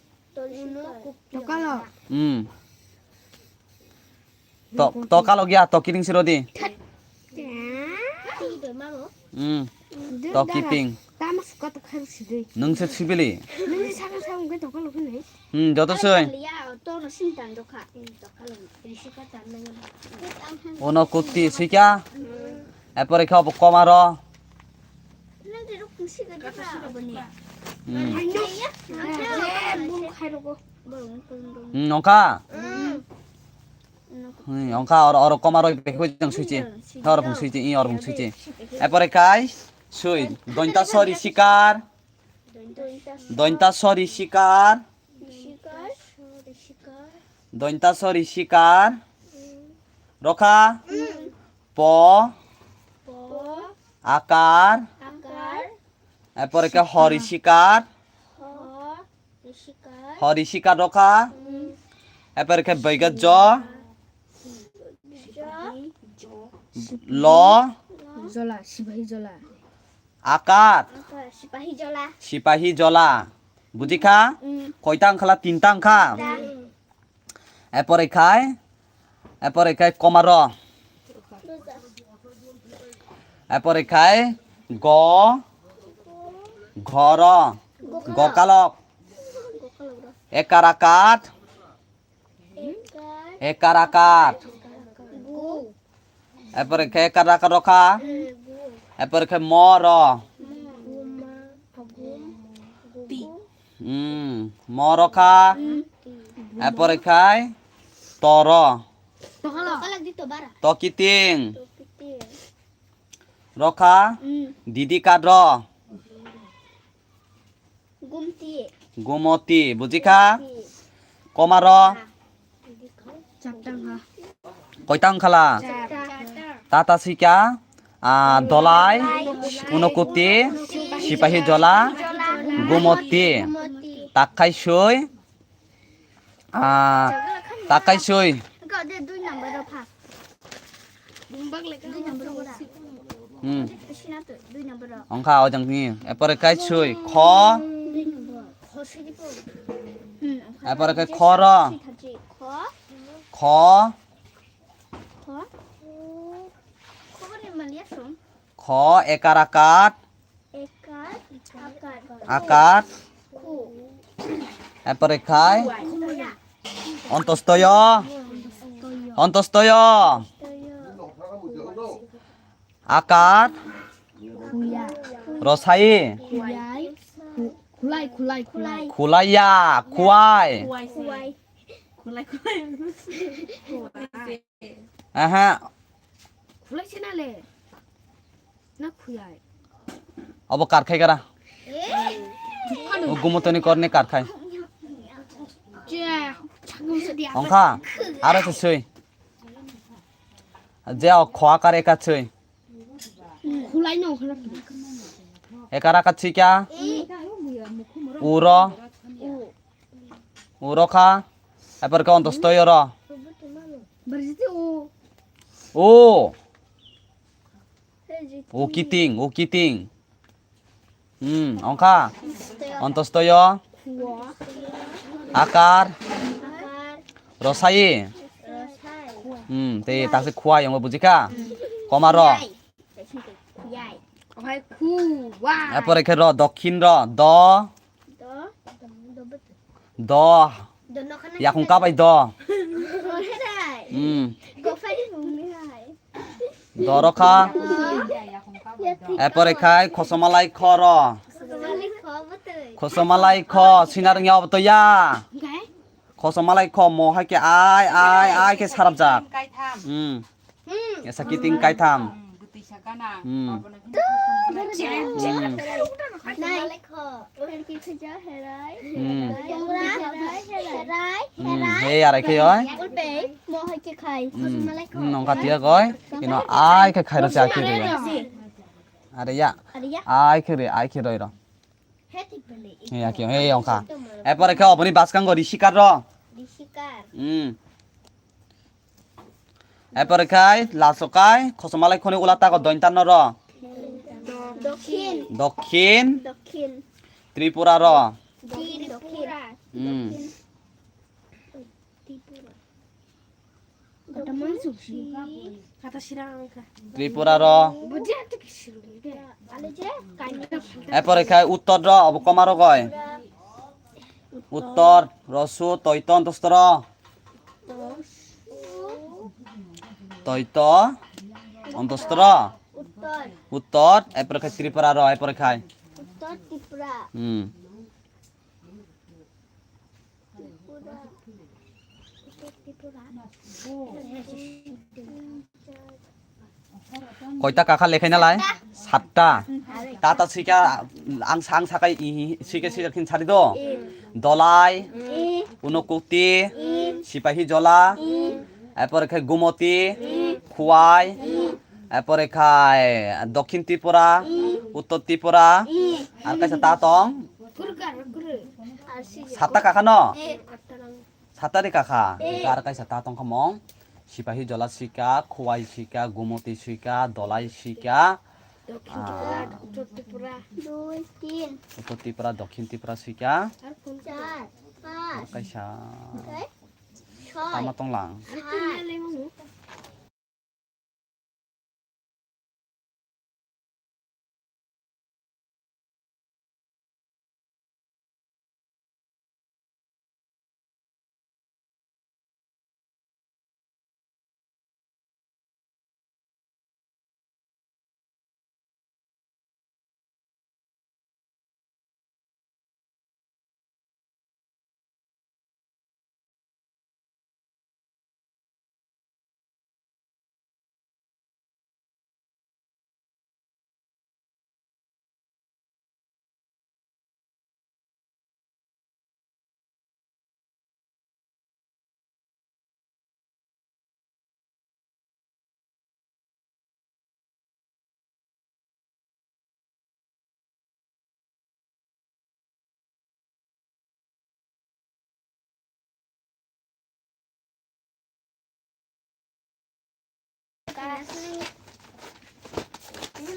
Hmm. To, to kalok ya, to kiring siro di. Hmm. To kiting. Tama suka to kharu sidui. Nung se sibili. Nung se sakang sakang ke to kalok hinai. Hmm, joto soi. Ono kukti sika. Epore khe obo koma ro. Hmm. Hmm, nongkha. Hmm, nongkha, oro, oro koma ro, bekhe jang suichi. Oro bung suichi, i oro bung suichi. Epore kai, sui. Dointa sori sikar. Dointa sori sikar. Dointa sori sikar. Rokha. Po. Akar. Epore khe hori sikar. Hori sikar rokha. Epore khe baiga jo. Lo. Jola, sipahi jola. Akar. Sipahi jola. Sipahi jola. Bujikha? Mm. Koita wngkhala? Tinta wngkha? Tinta. Epore khai? Epore khai koma ro. Epore khai go, ghoro, gokalok. Ekar akat. Ekar akat. Epore khe ekar akat rokha. Epore khe mo ro. Hmm, mo rokha. Epore khai to ro. To kiting. Rokha. Didi kat ro. Gumti. Gumoti, bujikha? Gumoti. Komaro? Chaptang ha. Koitang khala? Chaptang. Tata sika, ah, dolai, unokuti, sipahi jola, gumoti. Takhai sui, ah, takhai sui. Hmm. Ongkha o jang ni. Epore kai sui. Kho. Epore kai khoro. Kho. Kho ekar akat. Akat. Epore khai. Ontostoyo. Ontostoyo. Akat. Rosai. Khulai, khulai, khulai. Khulaiya, khuai. Khulai, khulai. Aha. Khulai sina le. Na khuyai. Obo karkhai gara. O gumotoni korni karkhai. Ongkha, aro se sui. Je o kho akar eka sui. Ekar aka chika. Uro. Uro kha. Eper ke ontosto yoro. O. O kiting, o kiting. Hmm, ongkha. Ontosto yo. Akar. Rosai. Hmm, te takse khuai ongbo bujikha. Komaro. Yai. Okhai khu, wa. Epore khe ro, dokhin ro, do. Do. Do. Do no khana. Yakung kabai do. Herai. Hmm. Go fai bumi hai. Do ro kha. Do. Epore khai khosomalai kho ro. Khosomalai kho botoi. Khosomalai kho, sinar ngi obo to ya. Gai? Khosomalai kho mo hai khe ai, ai, ai khe sarapjak. Kaitham. Hmm. Hmm. Esa kiting kaitham. Hmm, bwtwi sakana. Hmm. Abono Hmm. Nai. Hmm. Hmm. Hey, arai khe oi. Hmm. Hmm, nongka tiya koi. Ino ai khe khairo cha khe khe. Are ya. Ai khe re, ai khe roi ro. Hey, ya khe, hey, ongkha. Epore khe oboni baskango risikar ro. Risikar. Hmm. Epore khai, laso kai, khosomalai khoni ula tago dointan no ro. Dokhin. Dokhin. Dokhin. Tripura ro. Dokhin. Hmm. Tripura. Tripura ro. Epore khai uttor ro, obo komaro goi. Uttor, rosu, toiton, dostoro. Toito, ontostro. Uttor. Uttor, epore khai Tripura ro, epore khai. Uttor Tripura. Hmm. Tripura. Uttor Tripura. Koita kakha lekhai nalai? Satta. Tata sika ang sang sakai i sika sika khin sari do. Dolai, Unokoti, Sipahi Jola, epore khai Gumoti, Khuwai, epore khai Dokhin Tripura, Uttor Tripura, ar kaisa ta tong. Satta kakha no? Satari kakha, eh. Ar kaisa ta tongkha mong. Sipahi Jola sika, Khuwai sika, Gumoti sika, Dolai sika. Dokhin Tripura, Uttor Tripura. Dui, tin. Uttor Tripura, Dokhin Tripura sika. Ar kun char, pas. Kaisa. Oke. Soi. Tama tonglang. Sat.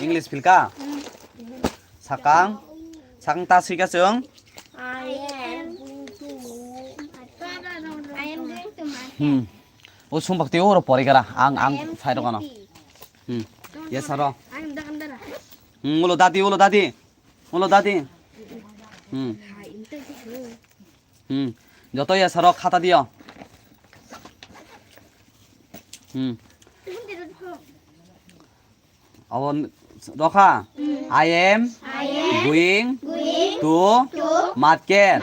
English philka? Sakang. Sakang ta sika chwng? I am going to. I am going to market. Hmm. O sung bakti oro pori gara. Ang, ang I am phai rok ano. Sleepy. Hmm. Yes, sir. I am the andara. Hmm, ulo dadi, ulo dadi. Ulo dadi. Hmm. Hmm. Joto ya saro khata dio. Hmm. Abo n-, rokha. I am going to market.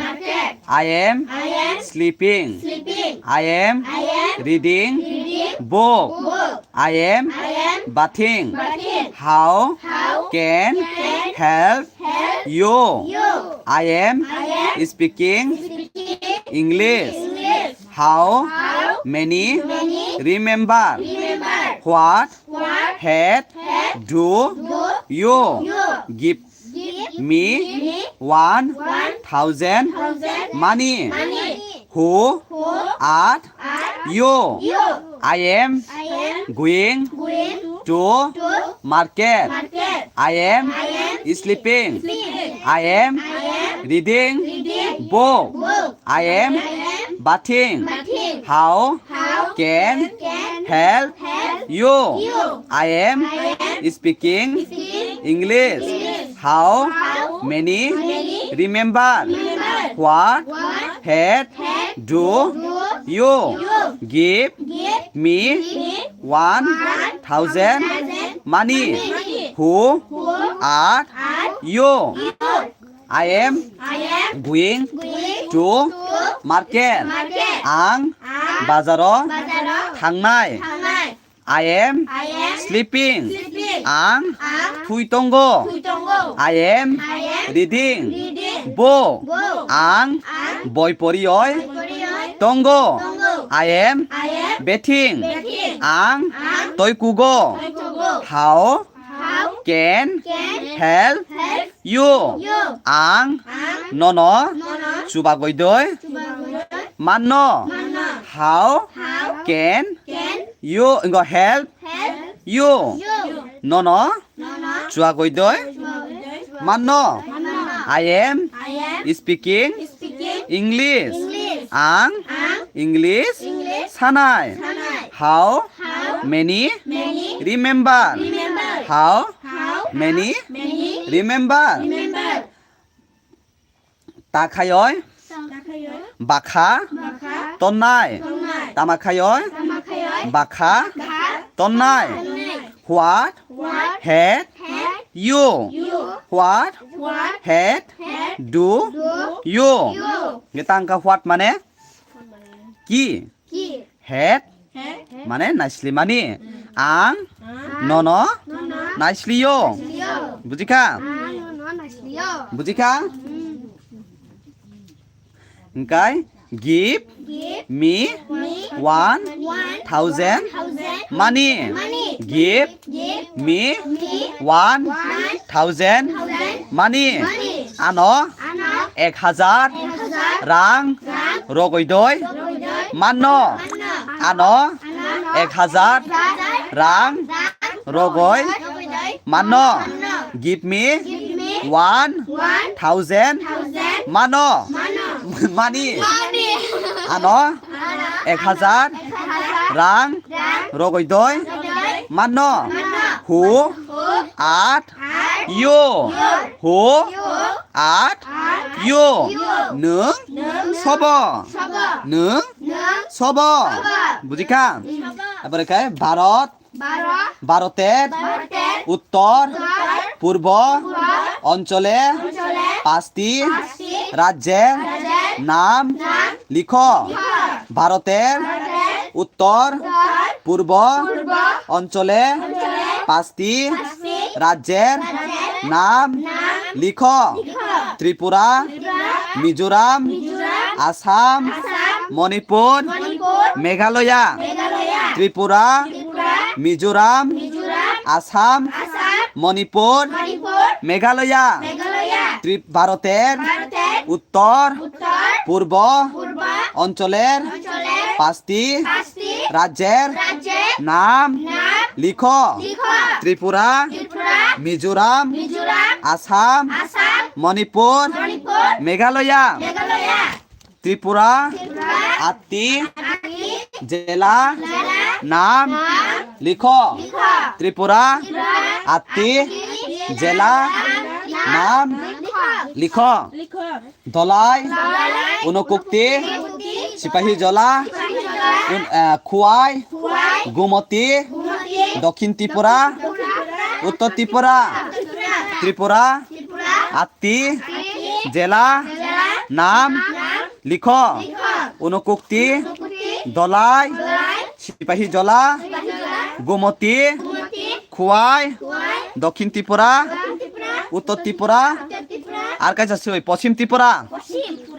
I am sleeping. I am reading book. I am bathing. How can help you? I am speaking English. How many? Remember. What? Had? Do? You? Give me one thousand money. Who are you? I am going to market. I am sleeping. I am reading book. I am bathing. How can help you? I am speaking English. How many? Remember. What? Had? Do? You? Give me one thousand money. Who are you? I am going to market. Ang bazaro thangnai. I am sleeping. Ang thui tongo. I am reading book. Ang boi porioi tongo. I am bathing. Ang toi kugo. How can help you? Ang nono chubagwi doi manno. How can you, ingo, help you? Nono chubagwi doi manno. I am speaking English. Ang English sanai. How many? Remember. How many? Remember. Ta khaioi bakha tonnai. Tama khaioi bakha tonnai. What had you? What had do you? Nge tangka what mane ki? Had mane naislimani. Ang nono naislio. Bujikha? Bujikha? Hingkai give me one thousand money. Give me one thousand money. Ano ek hajar rang rogwi doi manno. Ano ek hajar rang rogwi manno. Give me one thousand manno. Money. Ano ek hajar rang rogwi doi manno. Who are you? Who are you? Nwng sobo? Nwng sobo? Bujikha? Abore khe Bharat. ভারতের উত্তর পূর্ব অঞ্চলে পাঁচটি রাজ্যের নাম লিখো। ভারতের উত্তর পূর্ব অঞ্চলে পাঁচটি রাজ্যের নাম লিখো। ত্রিপুরা, মিজোরাম, আসাম, মণিপুর, মেঘালয়া। ত্রিপুরা, মিজোরাম, আসাম, মণিপুর, মেঘালয়া। ত্রি-, ভারতের উত্তর পূর্ব অঞ্চলের পাঁচটি রাজ্যের নাম লিখো। ত্রিপুরা, মিজোরাম, আসাম, মণিপুর, মেঘালয়া। ত্রিপুরা আটটি জেলা নাম লিখো। ত্রিপুরা আটটি জেলা নাম লিখো। ধলাই, ঊনকোটি, সিপাহীজলা, উন-, আহ, খোয়াই, গোমতী, দক্ষিণ ত্রিপুরা, উত্তর ত্রিপুরা। ত্রিপুরা আটটি জেলা নাম লিখো। ঊনকোটি, ধলাই, সিপাহীজলা, গোমতী, খোয়াই, দক্ষিণ Tripura, Uttor Tripura. Ar kaisa swi, Poschim Tripura.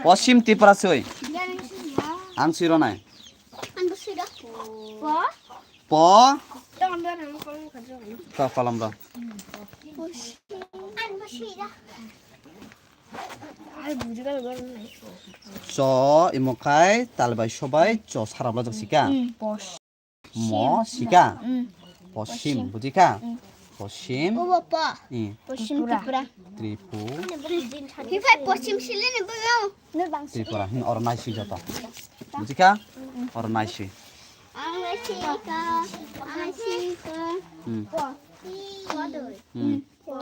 Poschim Tripura swi. Ang swi ronai. Po. To kolom ro. Cho imo khai tal bai sobai cho sarap lajak sika. Mo sika. Poschim bujikha. Poschim. Obo pa. Poschim Tripura. Tripura. Hifai Poschim silini bwyo. Tripura. Hin oro naisi joto. Bujikha? Oro naisi. Ang naisi ka. Ang naisi ka. Hmm. Po. Po. Hmm. Po.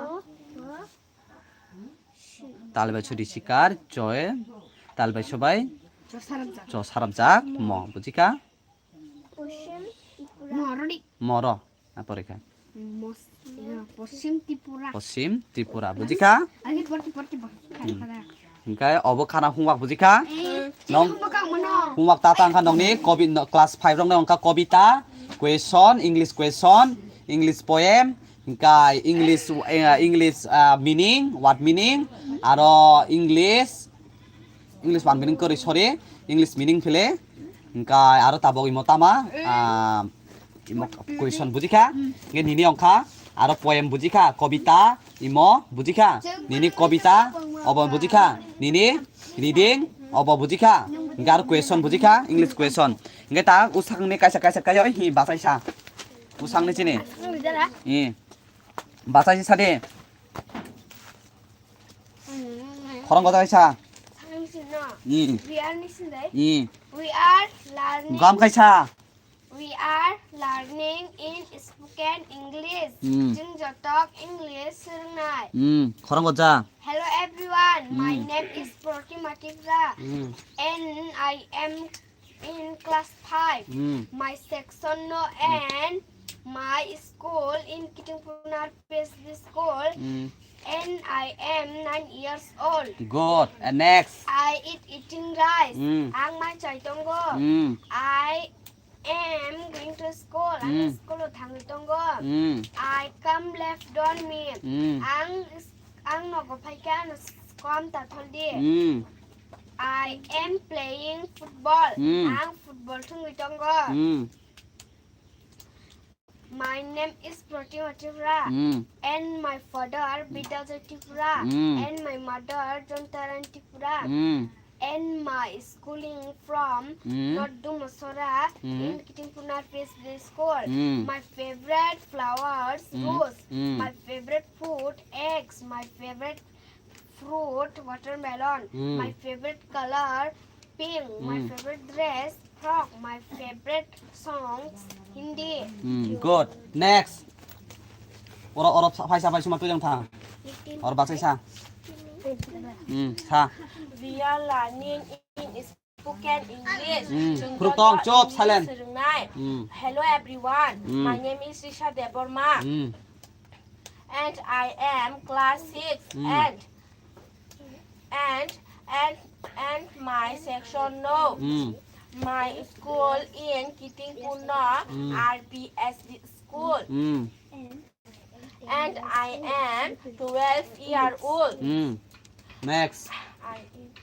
Tal bai sudi sikar, joy. Tal bai sobai. Cho sarapjak. Cho sarapjak. Mo. Bujikha? Poschim Tripura. Mo rodi. Moro. Apore kha. Mos-, ya, Poschim Tripura. Poschim Tripura. Bujikha? Agi porti, porti, porti. Hingkai obo khana homework bujikha? Eh, nong homework ang mano. Homework ta ta wngkha nongni kobi-, no, class five rokni wngkha kobita, question, English question, English poem, hingkai English, eh, English, ah, meaning, word meaning, aro English, English word meaning kwrwi, sorry, English meaning phile, hingkai aro tabok imo tama, ah, imo question bujikha, hingke nini wngkha, aro poem bujikha, kobita, imo bujikha, nini kobita, obo bujikha, nini reading, obo bujikha, hingke aro question bujikha, English question, hingke ta usakni kaisa kaisa kaisa hi bachaisa, usakni chini, i bachaisa sadi. Khorang gota kaisa. Ang sino. Hmm. We are listening. Hmm. We are learning. Gam kaisa. We are learning in spoken English. Hmm. Chwng jotok English swrwngnai. Hmm. Khorang gota. Hello everyone. My Hmm. name is Protima Tripura. Hmm. And I am in class five. Hmm. My section no Hmm. and my school in Kitingpunar P S B school. Hmm. And I am nine years old. Good. And next. I eat eating rice. Hmm. Ang mai chai tongo. Hmm. I am going to school. Ang Hmm. school o thangwi tongo. Hmm. I come left on me. Hmm. Ang, ang nogo phaikha, ano kom ta thol di. Hmm. I am playing football. Hmm. Ang football thwngwi tongo. Hmm. My name is Protima Tripura. Hmm. And my father Bidyajoy Tripura. Hmm. And my mother Jontaran Tripura. Hmm. And my schooling from Hmm. North Dumasora Hmm. in Kitingpunar P S B school. Hmm. My favorite flowers Hmm. rose. Hmm. My favorite food eggs. My favorite fruit watermelon. Hmm. My favorite color pink. My Hmm. favorite dress frock. My favorite songs Hindi. Hmm. Good. Next. Oro, oro, phaisa, phaisa, ma tulang tha. Or bachaisa. Hmm. Sa. We are learning in spoken English. Hmm. Chwng Khuruk tong, joto chop, English silent. Swrwngnai. Hmm. Hello everyone. Hmm. My name is Risha Debbarma. Hmm. And I am class six. Hmm. And, and, and, and my section no. Hmm. My school in Kitingpuno Hmm. R P S D school. Hmm. And I am twelve year old. Hmm. Next. I eat,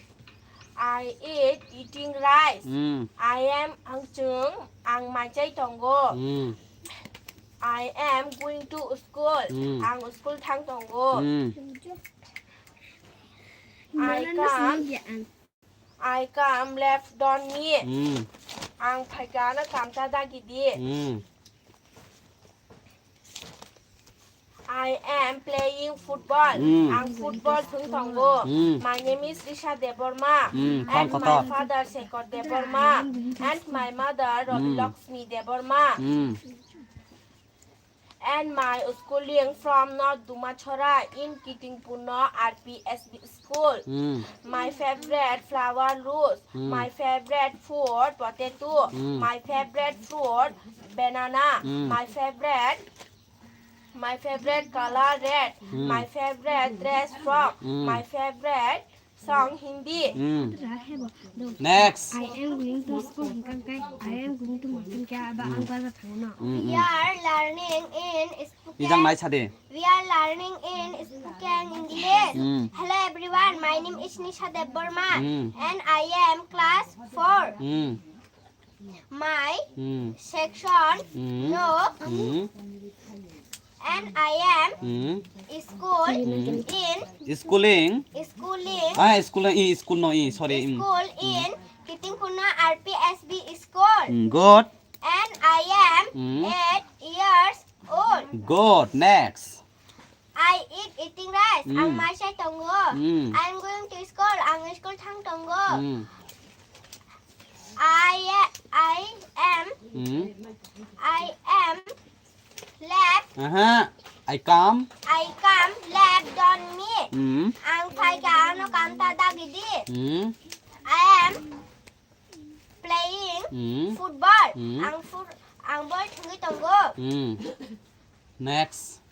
I eat eating rice. Hmm. I am ang chwng, ang mai chai tongo. Hmm. I am going to school. Hmm. Ang school thang tongo. Hmm. I come, I come left on me. Hmm. Ang phaikha ano kamcha dagi di. Hmm. I am playing football. Hmm. Ang football thwng tongo. Hmm. My name is Risha Debbarma. Hmm. And my father Shekhar Debbarma. And my mother Rabi Hmm. Lakshmi Debbarma. Hmm. And my schooling from North Dumachora in Kitingpuno R P S B school. Hmm. My favorite flower rose. Hmm. My favorite food potato. Hmm. My favorite fruit banana. Hmm. My favorite, my favorite color red. Hmm. My favorite dress frock. Hmm. My favorite song Hindi. Hmm. Next. I am going to school hingkang kai. I am going to school hingkang kai. Aba ang bazar thango no. Hmm, We hmm. are learning in Ijang spoken. Nai sade. We are learning in spoken Mm. Hello everyone, my name is Nisha Debbarma Mm. and I am class four. Mm. My Mm. section Mm. no Mm. and I am Mm. school Mm. in Schooling. schooling Ah, school, eh, school no, eh, sorry. Mm. school in Kitingpurno R P S B school Mm, good. and I am Mm. eight years old. Good. Next. I eat eating rice. Mm. Ang mai sai tongo. Mm. I am going to school. Ang school thang tongo. Mm. I I am Mm. I am left. Aha. I come. I come left on me. Mm. Ang phai ka ano kam ta dagi di. Mm. I am playing Mm. football. Mm. Ang fut ang ball thungwi tongo. Mm. Next.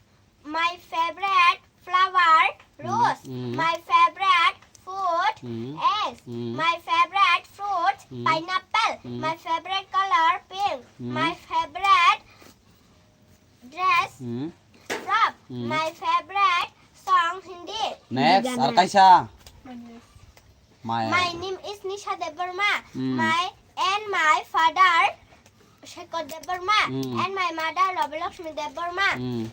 My favorite flower rose. Mm. My favorite food Mm. eggs. Mm. My favorite fruit Mm. pineapple. Mm. My favorite color pink. Mm. My favorite dress Mm. frock. Mm. My favorite song Hindi. Next, Gana. Ar kaisa. My My name is Nisha Debbarma. Mm. My and my father Shekhar Debbarma Mm. and my mother Rabilakshmi Debbarma Mm.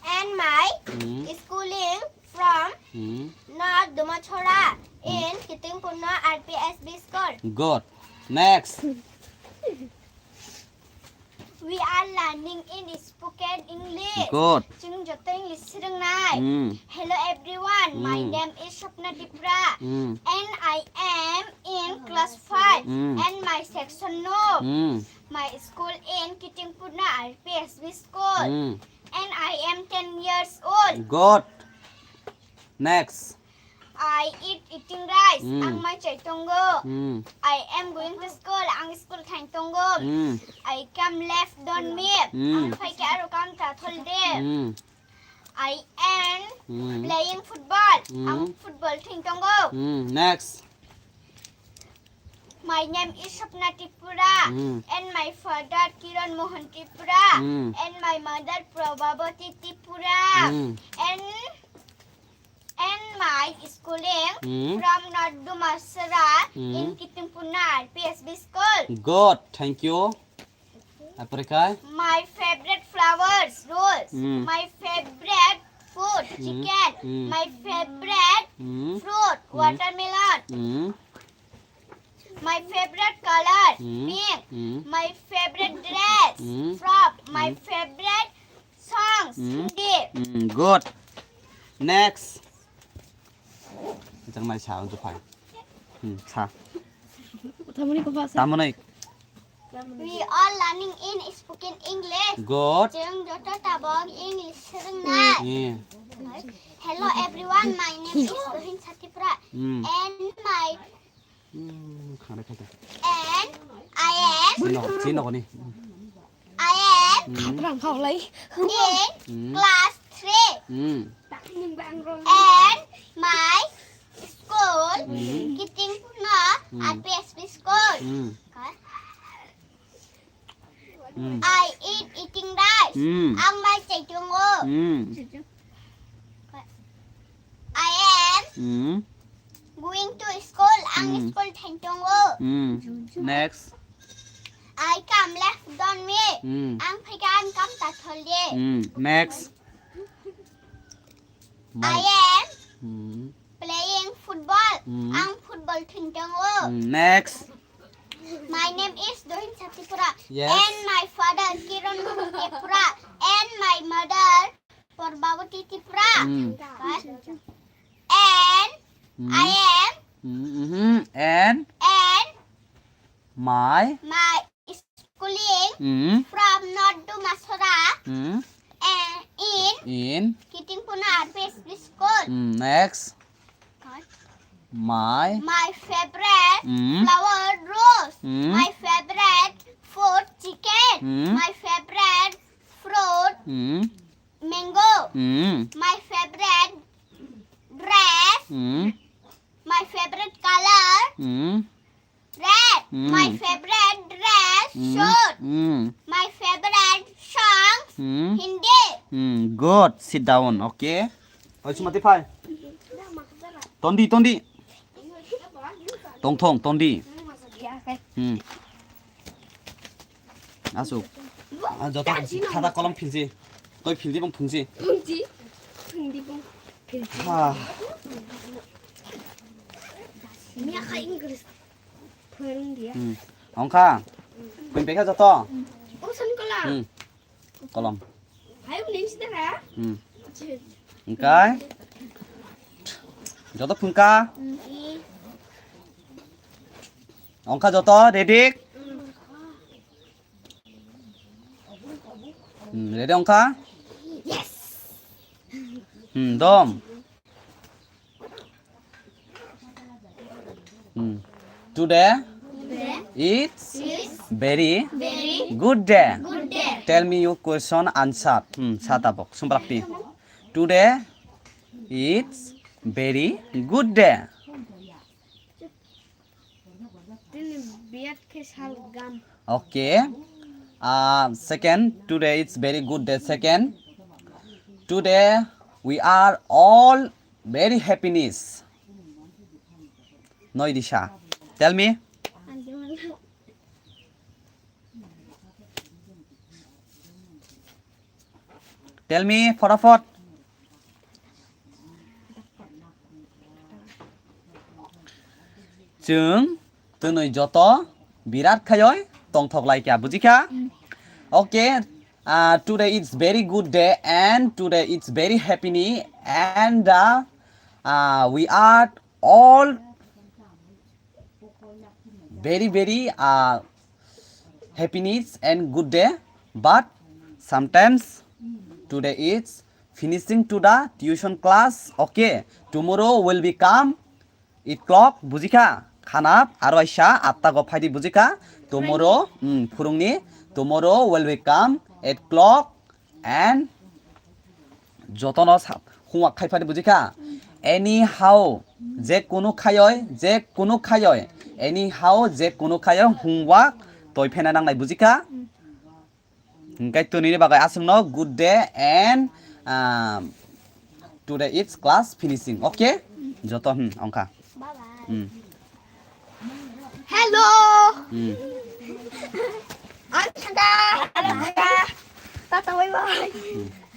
and my Mm. schooling from Mm. North Dumachora in Kitingpurno R P S B school. Good. Next. We are learning in spoken English. Good. Chwng joto English swrwngnai. Mm. Hello everyone, my Mm. name is Swapna Tripura Mm. and I am in class five Mm. and my section no. Mm. My school in Kitingpurno R P S B school Mm. and I am ten years old. Good. Next. I eat eating rice. Mm. Ang mai chai tongo. Mm. I am going to school. Ang school thang tongo. Mm. I come left on me. Mm. Ang phai ke aro kam ta thol de. Mm. I am Mm. playing football. Mm. Ang football thang tongo. Mm. Next. My name is Swapna Tripura Mm. and my father Kiran Mohan Tripura Mm. and my mother Prabhavati Tripura Mm. and and my schooling Mm. from North Dumachora Mm. in Kitingpurno R P S B school. Good, thank you. Aprikai. My favorite flowers, rose. Mm. My favorite food, Mm. chicken. Mm. My favorite Mm. fruit, Mm. watermelon. Mm. My favorite color, Mm. pink. Mm. My favorite dress, Mm. frock. My Mm. favorite songs, Mm. Hindi. Mm, good. Next. Jang nai sa, jang phai. Hmm, sa. Tamoni ko ba sa. Tamoni. We are learning in spoken English. Good. Chwng joto tabok English swrwngnai. Yeah. Hello everyone, my name is Rohin Satipura Hmm. and my Hmm, khare khare. and I am Chino, chino koni. I am Hmm. Khapra khaulai. in Hmm. class three Hmm. and my school Hmm. Kitingpurno Hmm. R P S B school. Hmm. Hmm. I eat eating rice. Hmm. Ang mai chai tongo. Hmm. I am Hmm. going to school. Ang Hmm. school thang tongo. Hmm. Next. I come left on me. Hmm. Ang phai ka ang kam ta thol de. Hmm. Next. I Mai. am Hmm. playing football. Hmm. Ang football thang tongo. Hmm. Next. My name is Dohin Satipura. Yes. And my father Kiran Tripura. And my mother Parbavati Tripura. Hmm. And Hmm. I am Hmm. Hmm. And and my my schooling Hmm. from North Dumachora Hmm. and in in Kitingpurno R P S B school. Hmm. Next. My My favorite Hmm. flower rose. Hmm. My favorite food chicken. Hmm. My favorite fruit Hmm. mango. Hmm. My favorite dress. Hmm. My favorite color Hmm. red. Hmm. My favorite dress Hmm. suit. Hmm. My favorite songs Hmm. Hindi. Hmm. Good. Sit down, okay? Oi, Sumati, phai. Tondi, tondi. Tongthong, tondi. Hmm. Asuk. Ah, joto khada kolom philji. Toi philji bong phungji. Phungji. Phungji bong philji. Ha. Miya kha English. Phungji. Hmm. Ongkha. Phung pekha joto. Oh, san kola. Hmm. Kolom. Hai, unin sida ra. Hmm. Engkai. Joto phungkha. Hmm. Ongkha joto, ready? Hmm, ready ongkha? Yes. Hmm, dom. Hmm. Today, it's very good day. Tell me your question answer. Hmm, sa tabok. Sumprakti. Today, it's very good day. Tini biat khe sal gam. Okay. Uh, second, today it's very good day. Second, today we are all very happiness. Noi disa. Tell me. Tell me, ফটাফট. Chwng twnwi joto birat khayoi tongthok lai kha, bujikha? Okay, uh, today it's very good day and today it's very happy ni and uh, uh, we are all very very uh, happiness and good day, but sometimes today is finishing to the tuition class. Okay, tomorrow will be come eight o'clock, bujikha? Khanap aro aisa atta go phaidi, bujikha? Tomorrow, mm, phurungni tomorrow will be come eight o'clock. And jotono sa-, homework khai phari, bujikha? Anyhow, je kunu khayoi, je kunu khayoi, anyhow, je kunu khayoi, homework toi phena nangnai, bujikha? Hingkai twnini bagwi aswkno good day and, um, today it's class finishing, okay? Joto, hmm, ongkha. Bye bye. Hmm. Hello. Hmm. Ang Saka. Hello, Saka. Tata, bye bye. Hmm.